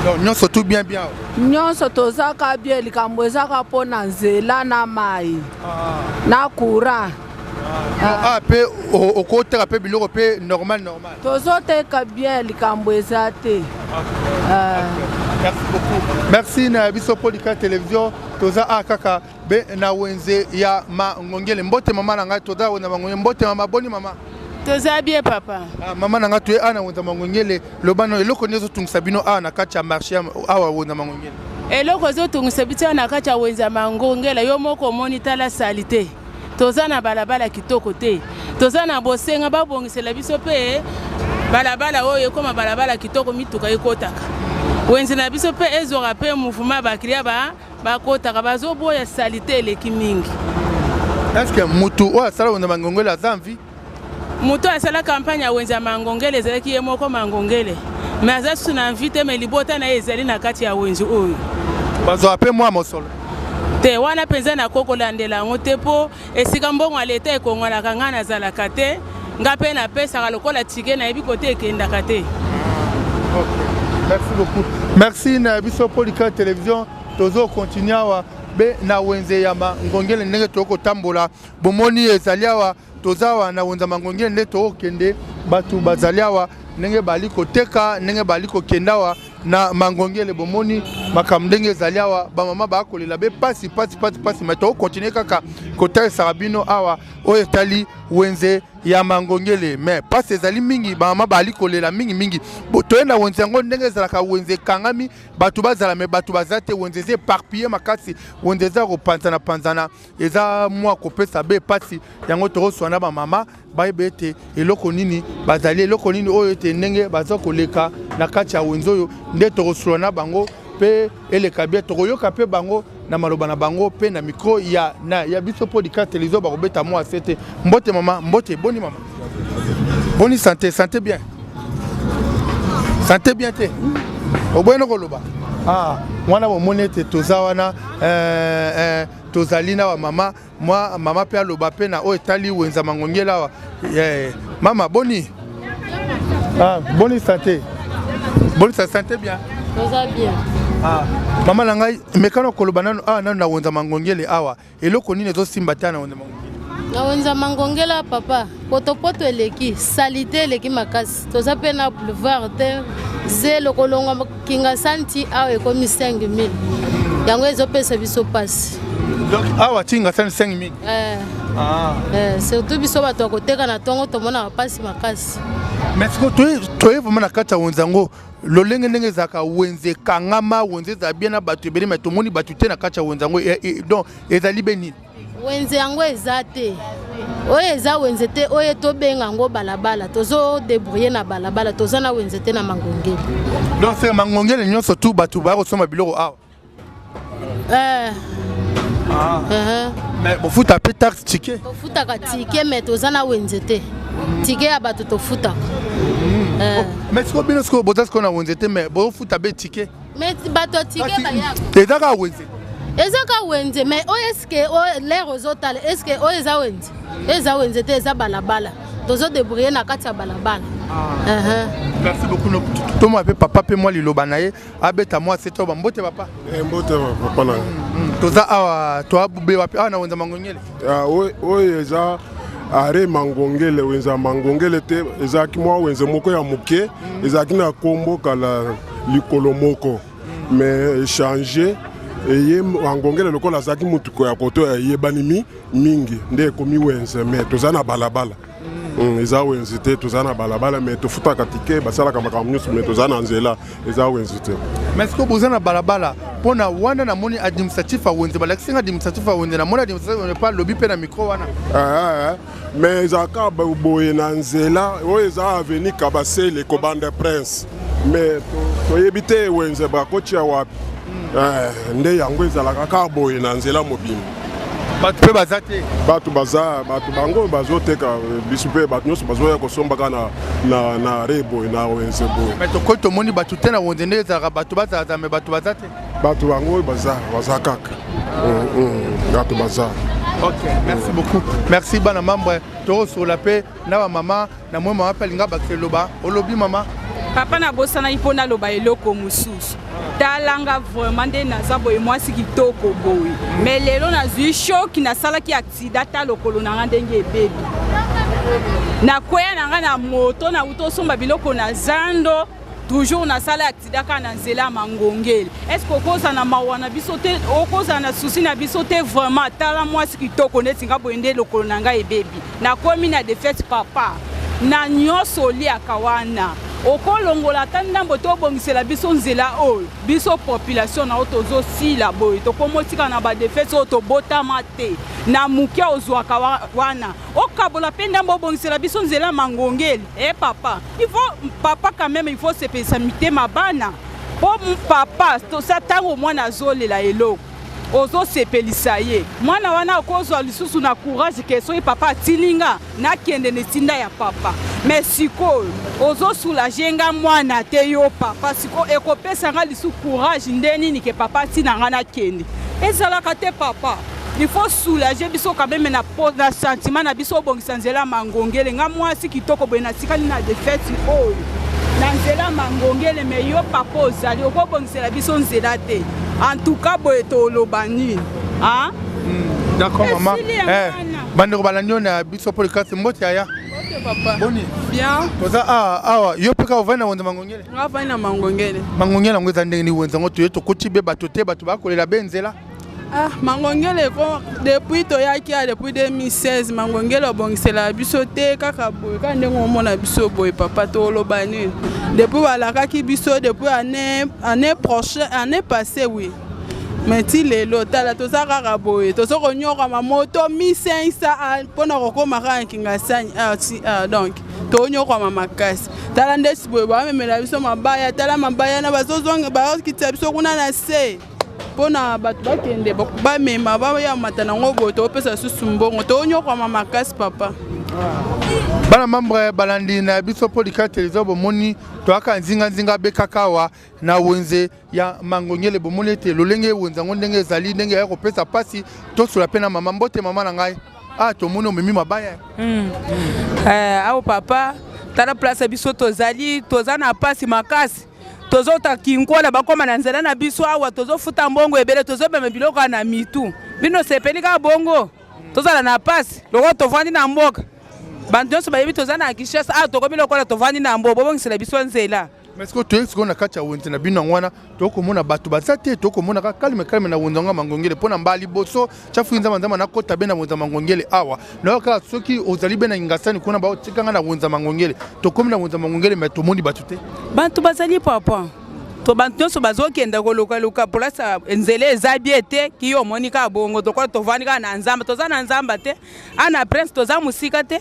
Donc nyonso tout bien bien? Nyonso tozaka bien, likambo ezaka mpo na nzela na mai na courant. Ah, mpe okoteka mpe biloko mpe normal normal? Tozoteka bien, likambo eza te. Merci beaucoup, merci. Na biso Polika Télévision, toza a kaka be na wenze ya Mangongele. Mbote mama na ngai, toza wenze ya Mangongele. Mbote mama, boni mama? Toza bien papa. Ah, mama na ngai, toye awa na wenze ya Mangongele. Loba no, eloko nini ezotungisa bino awa na kati ya marché awa wenze ya Mangongele? Eloko ezotungisa biso awa na kati ya wenze ya Mangongela, yo moko omoni, tala saleté. Toza na balabala kitoko te. Toza na bosenga babongisela biso mpe balabala oyo ekóma balabala kitoko, mituka ekotaka wenze na biso mpe ezwaka mpe mouvement, baclients bakotaka. Bazoboya, saleté eleki mingi. Est ce que mutu oyo asala wenze Mangongele aza en vie? Moto asala campagne ya wenze ya Mangongele ezalaki ye moko Mangongele, mais aza susu na vie te, mais libota na ye ezali na kati ya wenze oyo. Bazwaka mpe mwa mosolo? Te, wana mpenza nakoki kolandela yango te, mpo esika mbongo ya leta ekongolaka, ngai nazalaka te. Nga mpe napesaka lokola ticket, nayebi kote ekendaka te. Merci beaucoup, merci. Na biso Polika Télévision, tozocontinuer awa be na wenze ya Mangongele. Ndenge tokotambola, bomoni ezali awa, toza awa na wenze ya Mangongele. Nde tokokende, bato bazali awa, ndenge bali koteka, ndenge bali kokende awa na Mangongele. Bomoni makambo ndenge ezali awa, bamama bakolela be pasi pasi pasi pasi. Mais tokocontinuer kaka kotalisaka bino awa oyo etali wenze ya Mangongele. Mais pasi ezali mingi, bamama bali kolela mingi mingi. Toye na wenze yango ndenge ezalaka, wenze ekangami, bato bazala, mais bato baza te. Wenze eza éparpillé makasi, wenze eza kopanzana panzana, eza mwa kopesa be pasi. Yango tokoswana na bamama, bayeba ete eloko nini bazali, eloko nini oyo ete ndenge baza koleka na kati ya wenze oyo. Nde tokosolola na bango mpe eleka bien, tokoyoka mpe bango na maloba na bango mpe na micro ya biso Podika Télévision. Bakobeta mwa ase te. Mbote mama, mbote, boni mama, boni santé? Santé bien, santé bien te? Oboyena koloba. Ah, wana bomoni ete toza wana, tozali na bamama. Mwa mama mpe aloba mpe na oyo etali wenza Mangongela awa. Yeah. Mama, boni? Ah, boni santé, boni santé bien? Toza bien. Ah, mama na ngai, mekana koloba nanu awa nanu na wenza Mangongele awa, eloko nini ezosimba te na wenza Mangongele? Na wenza Mangongela papa, potopoto eleki, saleté eleki makasi. Toza mpe na boulevard te, zelo kolongwa Kinga Santi awa ekomi 5000, yango ezopesa biso mpasi. Donc awa ti Kingasani 5000. Eh. Ah. Eh, surtout biso bato ya koteka na ntongo tomonaka mpasi makasi. Mais sikoyo toye vraiment na kati ya wenze yango lolenge ndenge ezalaka wenze ekangama wenze ezala bien na bato ebele mais tomoni bato te na kati ya wenze yango eh, eh, donc ezali be nini? Wenze yango eza te oyo eza wenze te oyo tobenga yango balabala tozo débrouiller na balabala toza na wenze te na mangongele. Donc c'est mangongele nyonso tout bato bakosomba biloko awa. Eh. Ah. Uh -huh. Mais bofuta pe taxe ticket? Tofutaka ticket mais toza na wenze te. Ticket ya bato tofutaka. Mm. Eh. Oh, mais sikoyo bino sikoyo boza sikoyo na wenze te mais bofuta be ticket? Mais bato ya ticket bayaka. Eza kaka wenze? Eza kaka wenze mais oyo eske l'air ozotala eske oyo eza wenze? Eza wenze te eza balabala. Tozo débrouiller na kati ya balabala. Ah. Uh -huh. Merci beaucoup. Tomo pe papa pe mwa liloba na ye. abeta mwa sete oyo bambote papa eh, mbote papa na toza awa toabube wapi awa na wenza mangongele ah, oyo eza are mangongele wenze ya mangongele te ezalaki mwa wenze moko ya moke ezalaki na nkombo kala likolo moko mais echange eye mangongele lokola azalaki motuko ya koto eyebani mi mingi nde ekomi wenze mais toza na balabala Eza wenze te, toza na balabala mais tofutaka ticket, basalaka makambo nyonso mais toza na nzela, eza wenze te. Mais sikoyo boza na balabala mpo na wana namoni administratif ya wenze balakisi nga administratif ya wenze namoni administratif ya wenze mpe alobi mpe na micro wana eh, eh, eh. mais ezalaka boye na nzela oyo eza avenue Kabasele kobanda Prince mais toyebi te wenze bakotia wapi nde yango ezalaka kaka boye na nzela mobimba. Bato mpe baza te. Bato baza, bato bango bazoteka biso mpe bato nyonso bazoya kosomba kaka na, na, na re boye na wenze boye. Mais tokoki tomoni bato te na wenze nde ezalaka bato bazalaka me bato baza te. Bato bango oyo baza, baza kaka. Bato baza. Ok, merci beaucoup. Merci bana membre. Tokosola mpe na ba mama na mwa mama mpe alinga bakisa eloba olobi mama. Papa nabosanaki mpo naloba eloko mosusu. Talanga vraiment nde naza boye mwasi kitoko boye mais lelo nazwi shoki nasalaki accident ta lokolo na nga ndenge ebebi nakweya na nga na moto nauti osomba biloko na zando toujours nasala accident kaka na nzela ya mangongele est ce que okozala na mawa na biso te okozala na souci na biso te vraiment tala mwasi kitoko neti nga boye nde lokolo na ngai ebebi nakomi na defete papa na nyonso oliaka wana okolongola ata ndambo to obongisela biso nzela oyo biso population na yo tozosila boye tokomotika na badefete oyo tobotama te na moke ozwaka wana okabola mpe ndambo obongisela biso nzela mangongeli e eh, papa il faut papa quand même il faut sepelisa mitema bana po papa tosa ntango mwana azolela eloko ozosepelisa ye mwana wana akozwa lisusu na courage ke soki papa atindi nga nakende na etinda ya papa me sikoyo ozosoulage nga mwana te yo papa sikoyo ekopesa nga lisusu courage nde nini ke papa atinda nga nakende ezalaka te papa il faut soulager biso quand même na, na sentiment na biso obongisa nzela mangongele nga mwasi kitoko boye natikali na defete oyo na nzela mangongele me yo papa ozali okobongisela biso nzela te en tout cas boye toloba nini ah? D'accord maman. Eh, bandeko balandi oyo na biso mpo likasi mbote yaya. Papa. Boni? Bien. Toza awa awa yo mpe kaka ovandi na wenze mangongele? Nga vandi na mangongele. Mangongele yango eza ndenge nini wenze yango toye tokoti be bato te bato bakolela be nzela. Ah, mangongele ko depuis toyaki ya depuis 2016 mangongele obongisela biso te kaka boye kaka ndenge omona biso boye papa toloba nini depuis balakaki biso depuis année, année prochaine année passée oui mais ti lelo tala toza kaka boye toza konyokama moto 1500 mpona kokóma kaka na kingasani ah, ti ah, donc tonyokwama makasi tala ndeti boye bamemela biso mabaya tala mabaya na bazozonga bazokitisa biso kuna na se mpo na bato bakende bamema baya mata nango boye topesa lisusu mbongo tonyokwama makasi papa. Bana membre balandi na biso Podika Television bomoni toyaka nzinga nzinga bekaka awa na wenze ya Mangongele bomoni ete lolenge wenze yango ndenge ezali ndenge ya kopesa pasi tosola pe na mama mbote mama na ngai ah tomoni omemi mabaya Eh, awo papa tala place biso tozali toza na pasi makasi tozota kinkola bakoma na nzela na biso awa tozofuta mbongo ebele tozobema biloko na mitu bino sepeli kaka bongo tozala na pasi lokola tovandi na mboka bantu nyonso bayebi toza na Kinshasa awa tokomi lokola tovandi na mboka bobongisela biso nzela. Mais sikoyo toye sikoyo na kati ya wenze na bino yango wana, tokomona bato baza te, tokomona kaka calme calme na wenze yango ya Mangongele. Mpo na mbala liboso Chafu Nzamba Nzamba nakota be na wenze ya Mangongele awa, nayo kaka soki ozali be na Ngasani kuna baotika nga na wenze ya Mangongele. Tokomi na wenze ya Mangongele mais tomoni bato te. Bato bazali papa, to bato nyonso bazokenda kolukaluka place, nzela eza bien te. Kiyo omoni kaka bongo, tokola tovandi kaka na nzamba, toza na nzamba te, ana prince toza mosika te,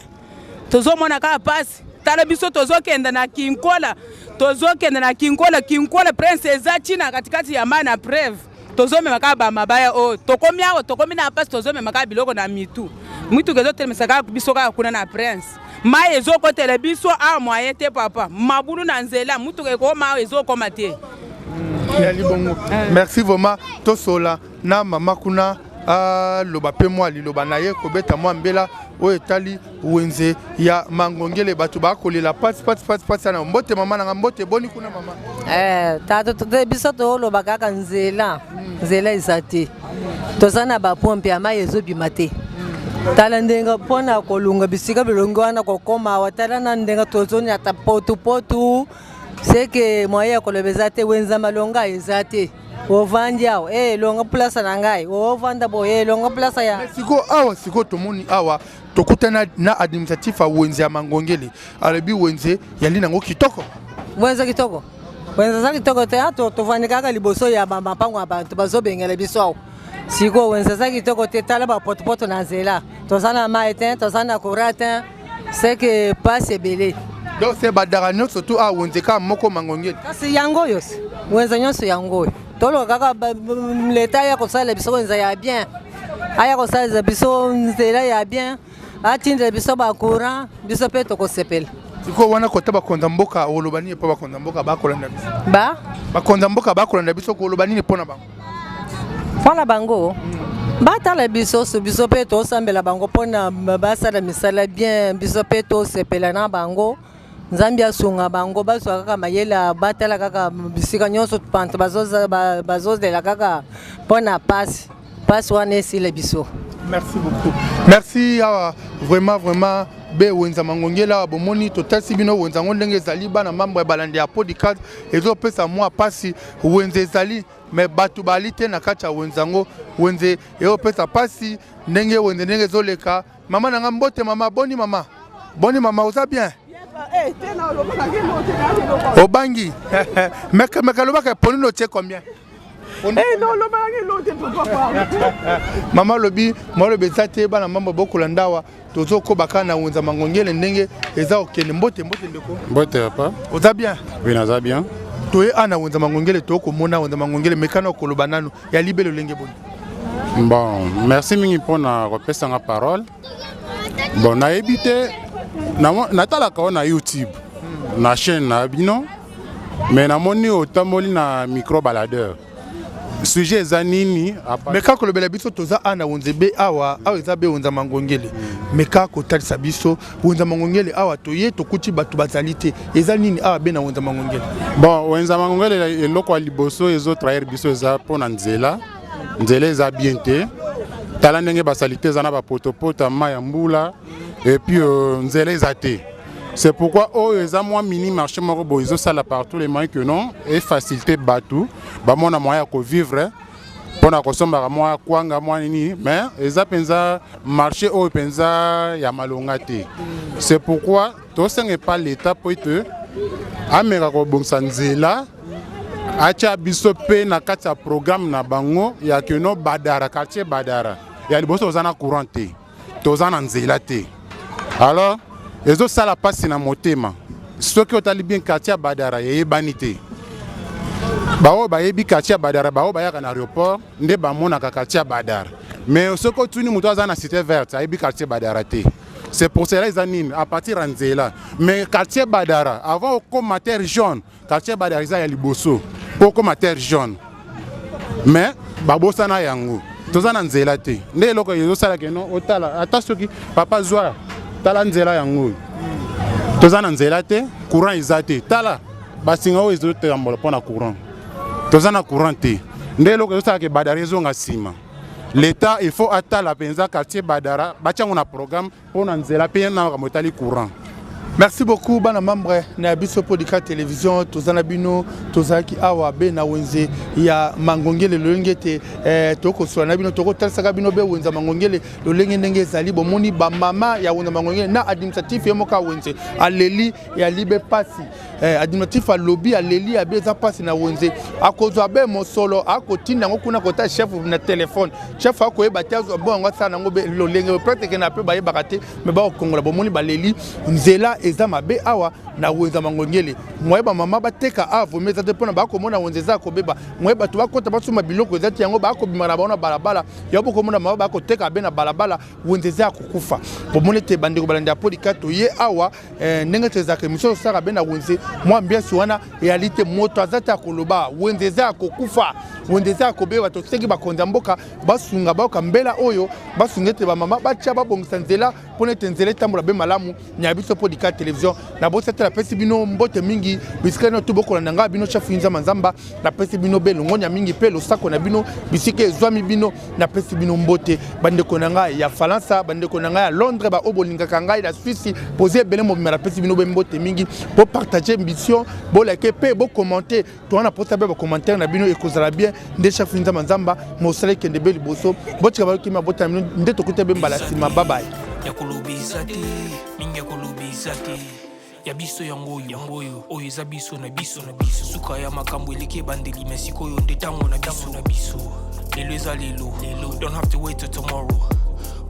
tozomona kaka pasi. Tala biso tozokenda na Kinkola, tozokenda na Kinkola, Kinkola prince eza ntina katikati ya mai na preve, tozomema kaka bamabaya oyo. Tokomi awa, tokomi na pasi, tozomema kaka biloko na mitu, mituka ezotelemisa kaka biso kaka kuna na prince, mai ezokotela biso awa, moyen te papa, mabulu na nzela, mutuka ekoma awa ezokoma te. Yali bongo, merci vraiment. Tosola na mama kuna, aloba mpe mwa liloba na ye, kobeta mwa mbela oyo etali wenze ya Mangongele. Bato bakolela pasi pasi pasi pasi ana. Mbote mama nanga, mbote, boni kuna mama? Eh, tata, biso toloba kaka nzela, nzela eza te, toza na bapompe ya mai ezobima te. Tala ndenge mpona kolunga bisika bilongi wana kokoma awa, tala na ndenge tozoniata potupotu, seke moyen ya koloba eza te. Wenza malonga eza te. Ovandi awa, eh, elonga place na ngai, ovanda boye, elonga place ya Sikoyo awa, sikoyo tomoni awa, tokutana na administratif ya wenze ya Mangongele, alobi wenze yali nango kitoko. Wenze kitoko, wenze eza kitoko te. Tovandi kaka liboso ya mapango ya bato, bazobengela biso awa. Sikoyo wenze eza kitoko te, tala bapotopoto na nzela, toza na mai te, toza na courant te, seke pasi ebele. Donc se badara nyonso tu awa, wenze kaka moko Mangongele? Kasi yango oyo wenze nyonso yango oyo, toloka kaka leta aya kosalela biso wenze ya bien, aya kosalela biso nzela ya bien, atindela biso bacourant, biso mpe tokosepela. Sikoyo wana kota bakonza mboka, oloba nini mpo bakonza mboka bakolanda biso? Ba Bakonza mboka bakolanda biso, koloba nini mpona bango? Mpona bango, batala biso so, biso mpe tosambela bango mpona basala misala bien, biso mpe tosepela na bango. Nzambe asunga bango, bazwa kaka mayele, batala kaka bisika nyonso banto bazozela kaka mpona pasi, pasi wana esila biso. Merci beaucoup, merci. Awa vraiment vraiment be wenza Mangongela awa, bomoni totalisi bino wenza yango ndenge ezali. Bana mambo ya balandi ya podcast, ezopesa mwa pasi. Wenze ezali mais bato bali te na kati ya wenze yango. Wenze ezopesa pasi ndenge wenze ndenge ezoleka. Mama na nga, mbote mama, boni mama, boni mama, oza bien? Obangi meka, alobaka pondu notie combien? Mama alobi maloba eza te. Bana mambo bokolanda awa, tozokoba kaka na wenza Mangongele ndenge eza kokende. Mbote, mbote ndeko. Mbote papa. Oza bien? Oui, naza bien. Toye a na wenza Mangongele, tokomona wenza Mangongele, mekana koloba nanu ya libele olenge boni. Bon, merci mingi mpona kopesanga parole. Bon, nayebi te, natalaka o na YouTube na chaîne na bino, mais namoni otamboli na micro baladeur, sujet eza nini? Meka kolobela biso. Toza a na wenze be awa, awa eza be wenza Mangongele. Meka kotalisa biso wenza Mangongele awa. Toye tokuti bato bazali te, eza nini awa be na wenza Mangongele? Bon, wenza Mangongele, eloko ya liboso ezotrahir biso eza mpo na nzela. Nzela eza bien te, tala ndenge basali te, eza na bapotopoto ya mai ya mbula, et puis nzela eza te. C'est pourquoi oyo eza mwa mini marché moko boye, ezosala par tous les moyens que non efacilité bato bamona moyen ya kovivre mpona kosombaka mwa kwanga, mwa nini, mais eza mpenza marché oyo mpenza ya malonga te. C'est pourquoi tosenga epa l'état po ete ameka kobongisa nzela, atya biso mpe na kati ya programme na bango ya keno Badara, quartier Badara ya liboso toza na courant te, toza na nzela te. Alors ezosala mpasi na motema. Soki otali bien, quartier ya Badara eyebani te. Baoyo bayebi quartier ya Badara, baoyo bayaka na aéroport nde bamonaka quartier ya Badara, mais soki otuni moto aza na Cité Verte, ayebi quartier Badara te. C'est pour cela eza nini à partir ya nzela, mais quartier Badara avant okóma Terre Jaune, quartier Badara eza ya liboso mpo okóma Terre Jaune, mais babosana yango. Toza na nzela te, nde eloko ezosalaka eno. Otala ata soki papa zwa, tala nzela yango oyo, toza na nzela te, courant eza te. Tala basinga oyo ezotambola mpo na courant, toza na courant te. Nde eloko ezosalaka Badara ezonga nsima. L'état, il faut atala mpenza quartier Badara, batia yango na programme mpo na nzela mpe na makambo etali courant. Merci beaucoup bana membre na biso Podika Télévision toza na bino tozalaki awa be na wenze ya Mangongele lolenge ete eh, tokosola na bino tokotalisaka bino be wenze ya Mangongele lolenge ndenge ezali bomoni bamama ya wenze ya Mangongele na administratif ye moko ya wenze aleli ya be pasi eh, administratif alobi aleli abe eza pasi na wenze akozwa be mosolo akotinda yango kuna kota chef na telefone chef akoyeba te azwa bongo yango asala yango be lolenge pratique na mpe bayebaka te me bakokongola bomoni baleli nzela eza mabe awa na wenza mangongele moye bamama bateka awa vomi eza te mpona bakomona wenze eza ya kobeba moye bato bakota basomba biloko eza te yango bakobima na bango na balabala yango bokomona mama bakoteka be na balabala wenze eza ya kokufa bomoni ete bandeko balandi ya polika toye awa eh, ndenge tozalaka emission tosalaka be na wenze mwa ambiance wana eyali te moto aza te ya koloba wenze eza ya kokufa wenze eza ya kobeba tosengi bakonzi ya mboka basunga bayoka mbela oyo basunga ete bamama batya babongisa nzela mpo na ete nzela etambola be malamu nya biso mpo dika television nabosi te napesi bino mbote mingi bisika nino to bokolanda ngai bino chef nzamba nzamba napesi bino be longonya mingi mpe losako na bino bisika ezwami bino napesi bino mbote bandeko na ngai ya falansa bandeko na ngai ya londres baoyo bolingaka ngai na swisi poze ebele mobimba napesi bino be mbote mingi bopartage mission bolike mpe bokommente toza na posa be bacommentaire na bino ekozala bien nde chef nzamba nzamba mosala ekende be liboso botika balokimi mabota na bino nde tokuta be mbala nsima babaye ya koloba eza te mingi ya koloba eza te ya biso yango oyo yango oyo oyo eza biso na biso na biso suka ya makambo eleki ebandeli me sikoyo nde ntango na biso na biso lelo eza lelo lelo don't have to wait till tomorrow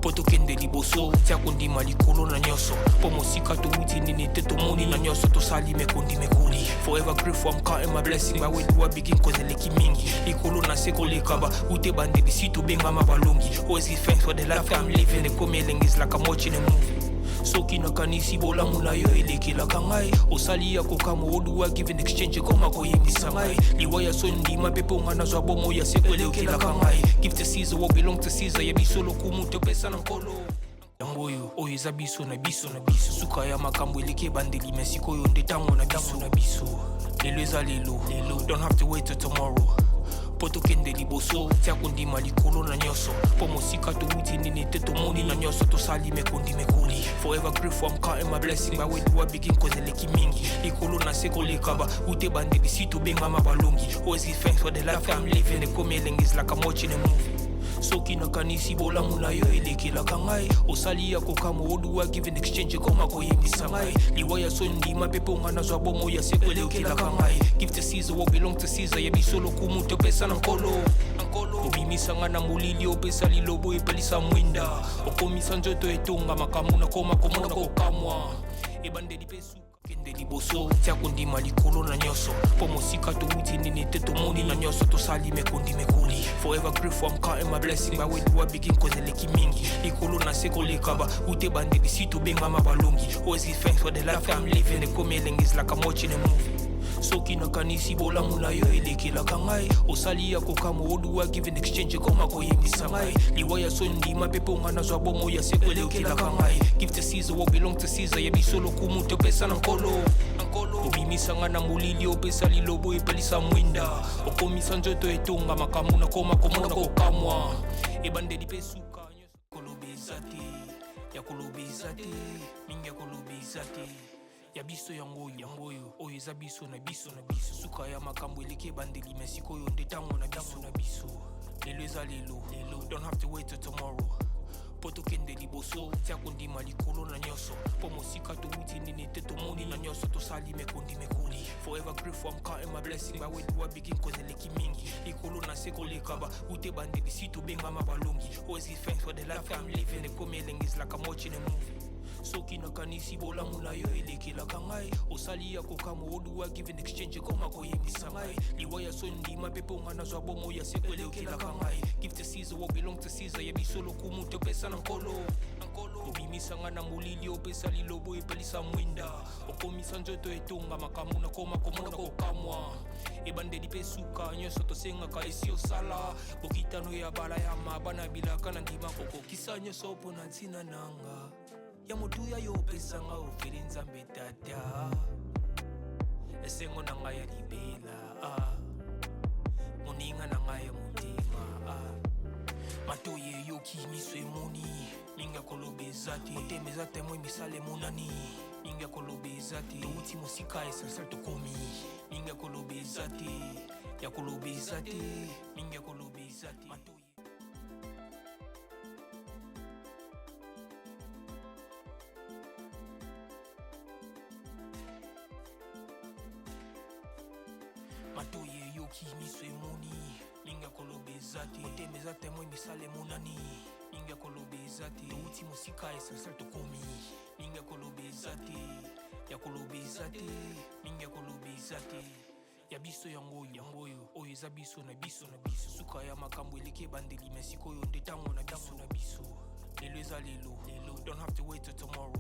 mpo tokende liboso tia kondima likolo na nyonso mpo mosika towuti nini te tomoni na nyonso tosali mekondi mekoli forever grateful I'm counting my blessing by where do I begin cause eleki mingi likolo na se koleka ba ute bandeli si tobengama balongi always give thanks for the life I'm living ekomi elengi is like I'm watching a movie soki nakanisi bolamu na yo elekelaka ngai osali ya kokamwa oduwa give in exchange ekoma koyebisa ngai liwa ya soni ndima mpe mpo ngai nazwa bomoi ya seko elekelaka ngai give to Caesar what belong to Caesar ya biso lokumu topesa na nkolo yango oyo oyo eza biso na biso na biso suka ya makambo eleki ebandeli me sikoyo nde ntango na biso na biso lelo eza lelo lelo don't have to wait till tomorrow mpo tokende liboso tia kondima likolo na nyonso mpo mosika towuti nini te tomoni na nyonso tosali mekondi mekoli forever grateful I'm counting my blessing by where do I begin cause eleki mingi likolo na se koleka ba ute bandeli si tobengama balongi always give thanks for the life I'm living ekomi elengi is like I'm watching a movie soki nakanisi bolamu na yo elekelaka ngai osali ya kokamwa oduwa give in exchange ekoma koyebisa ngai liwa ya soni ndima mpe mpo ngai nazwa bomoi ya seko elekelaka ngai give to Caesar what belong to Caesar ya biso lokumu topesa na nkolo obimisa ngai na molili opesa lilobo epelisa mwinda okomisa nzoto etonga makambo nakoma komona kokamwa ebandeli mpe kende liboso tia kondima likolo na nyonso mpo mosika towuti nini te tomoni na nyonso tosali mekondi mekoli forever grateful I'm counting my blessing by where do I begin cause eleki mingi likolo na se koleka ba ute bandeli si tobengama balongi always give thanks for the life I'm living ekomi elengi is like I'm watching a movie soki nakanisi bolamu na yo elekelaka ngai osali ya kokamwa oduwa give in exchange ekoma koyebisa ngai liwa ya soni ndima mpe mpo ngai nazwa bomoi ya seko elekelaka ngai give to Caesar what belong to Caesar ya biso lokumu topesa na nkolo obimisa ngai na molili opesa lilobo epelisa mwinda okomisa nzoto etonga makambo nakoma komona kokamwa ebandeli mpe suka koloba eza te ya koloba eza te mingi ya koloba eza te ya biso yango oyo yango oyo oyo eza biso na biso na biso suka ya makambo eleki ebandeli me sikoyo nde ntango na biso na biso lelo eza lelo lelo don't have to wait till tomorrow mpo tokende liboso tia kondima likolo na nyonso mpo mosika towuti nini te tomoni na nyonso tosali mekondi mekoli forever grateful I'm counting my blessing by where do I begin cause eleki mingi likolo na se koleka ba ute bandeli si tobengama balongi always give thanks for the life I'm living ekomi elengi is like I'm watching a movie soki nakanisi bolamu na yo elekelaka ngai osali ya kokamwa oduwa give in exchange ekoma koyebisa ngai liwa ya soni ndima mpe mpo ngai nazwa bomoi ya seko elekelaka ngai give to Caesar what belong to Caesar ya biso lokumu topesa na nkolo obimisa ngai na molili opesa lilobo epelisa mwinda okomisa nzoto etonga makambo nakoma komona kokamwa ebandeli mpe suka nyonso tosengaka esi osala bokitano ya bala ya maba na bilaka na ndima kokokisa nyonso mpo na ntina nanga ya motuya yo opesanga ofeli nzambe tata esengo na ngai ya libela ah. moninga na ngai ya motema ah. matoi eyoki miso emoni mingi ya koloba eza te motema eza temoi misala emonani mingi. Mingi ya koloba eza te, touti mosika, essentiel tokomi. Mingi ya koloba eza te, ya koloba eza te, mingi ya koloba eza te. Matoyi eyoki, miso emoni, mingi ya koloba eza te. Motema eza témoin, misala emonani. Mingi ya koloba eza te, touti mosika, essentiel tokomi. Mingi ya koloba eza te, ya koloba eza te, mingi ya koloba eza te. Ya biso yango oyo, yango oyo, oyo eza biso na biso na biso. Suka ya makambo eleki ebandeli, me sikoyo nde ntango na biso na biso. Lelo eza lelo, lelo, don't have to wait till tomorrow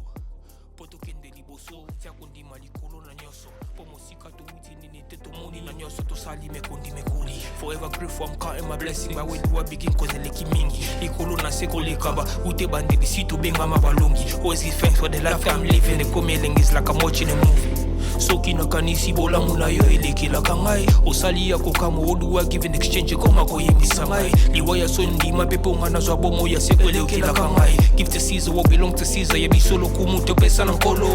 mpo tokende liboso. Tia kondima likolo na nyonso, mpo mosika towuti nini te, tomoni na nyonso tosali mekondi mekoli. Forever grateful, I'm counting my blessing. By where do I begin? Cause eleki mingi likolo na se koleka ba ute bandeli si tobengama balongi. Always give thanks for the life I'm living. Ekomi elengi, is like I'm watching a movie. Soki nakanisi bolamu na yo elekelaka ngai, osali ya kokamwa. Oduwa give in exchange, ekoma koyembisa ngai liwa ya soni. Ndima mpe mpo nga nazwa bomo ya seko, elekelaka ngai. Give to Caesar what belong to Caesar. Ya biso lokumu topesa na Nkolo.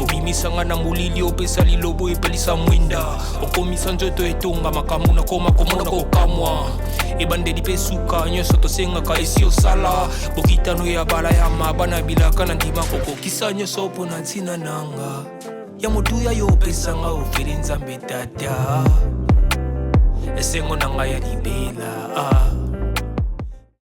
Obimisa nga na molili, opesa lilobo, epelisa mwinda, okomisa nzoto etonga makambo nakoma komona kokamwa. Ebandeli mpe suka, nyonso tosengaka esi osala. Bokitano ya bala ya mabana bilaka na ndima kokokisa nyonso mpo na ntina nanga ya motuya. Yo opesanga ofeli, Nzambe Tata, esengo na ngai ya libela. Ah.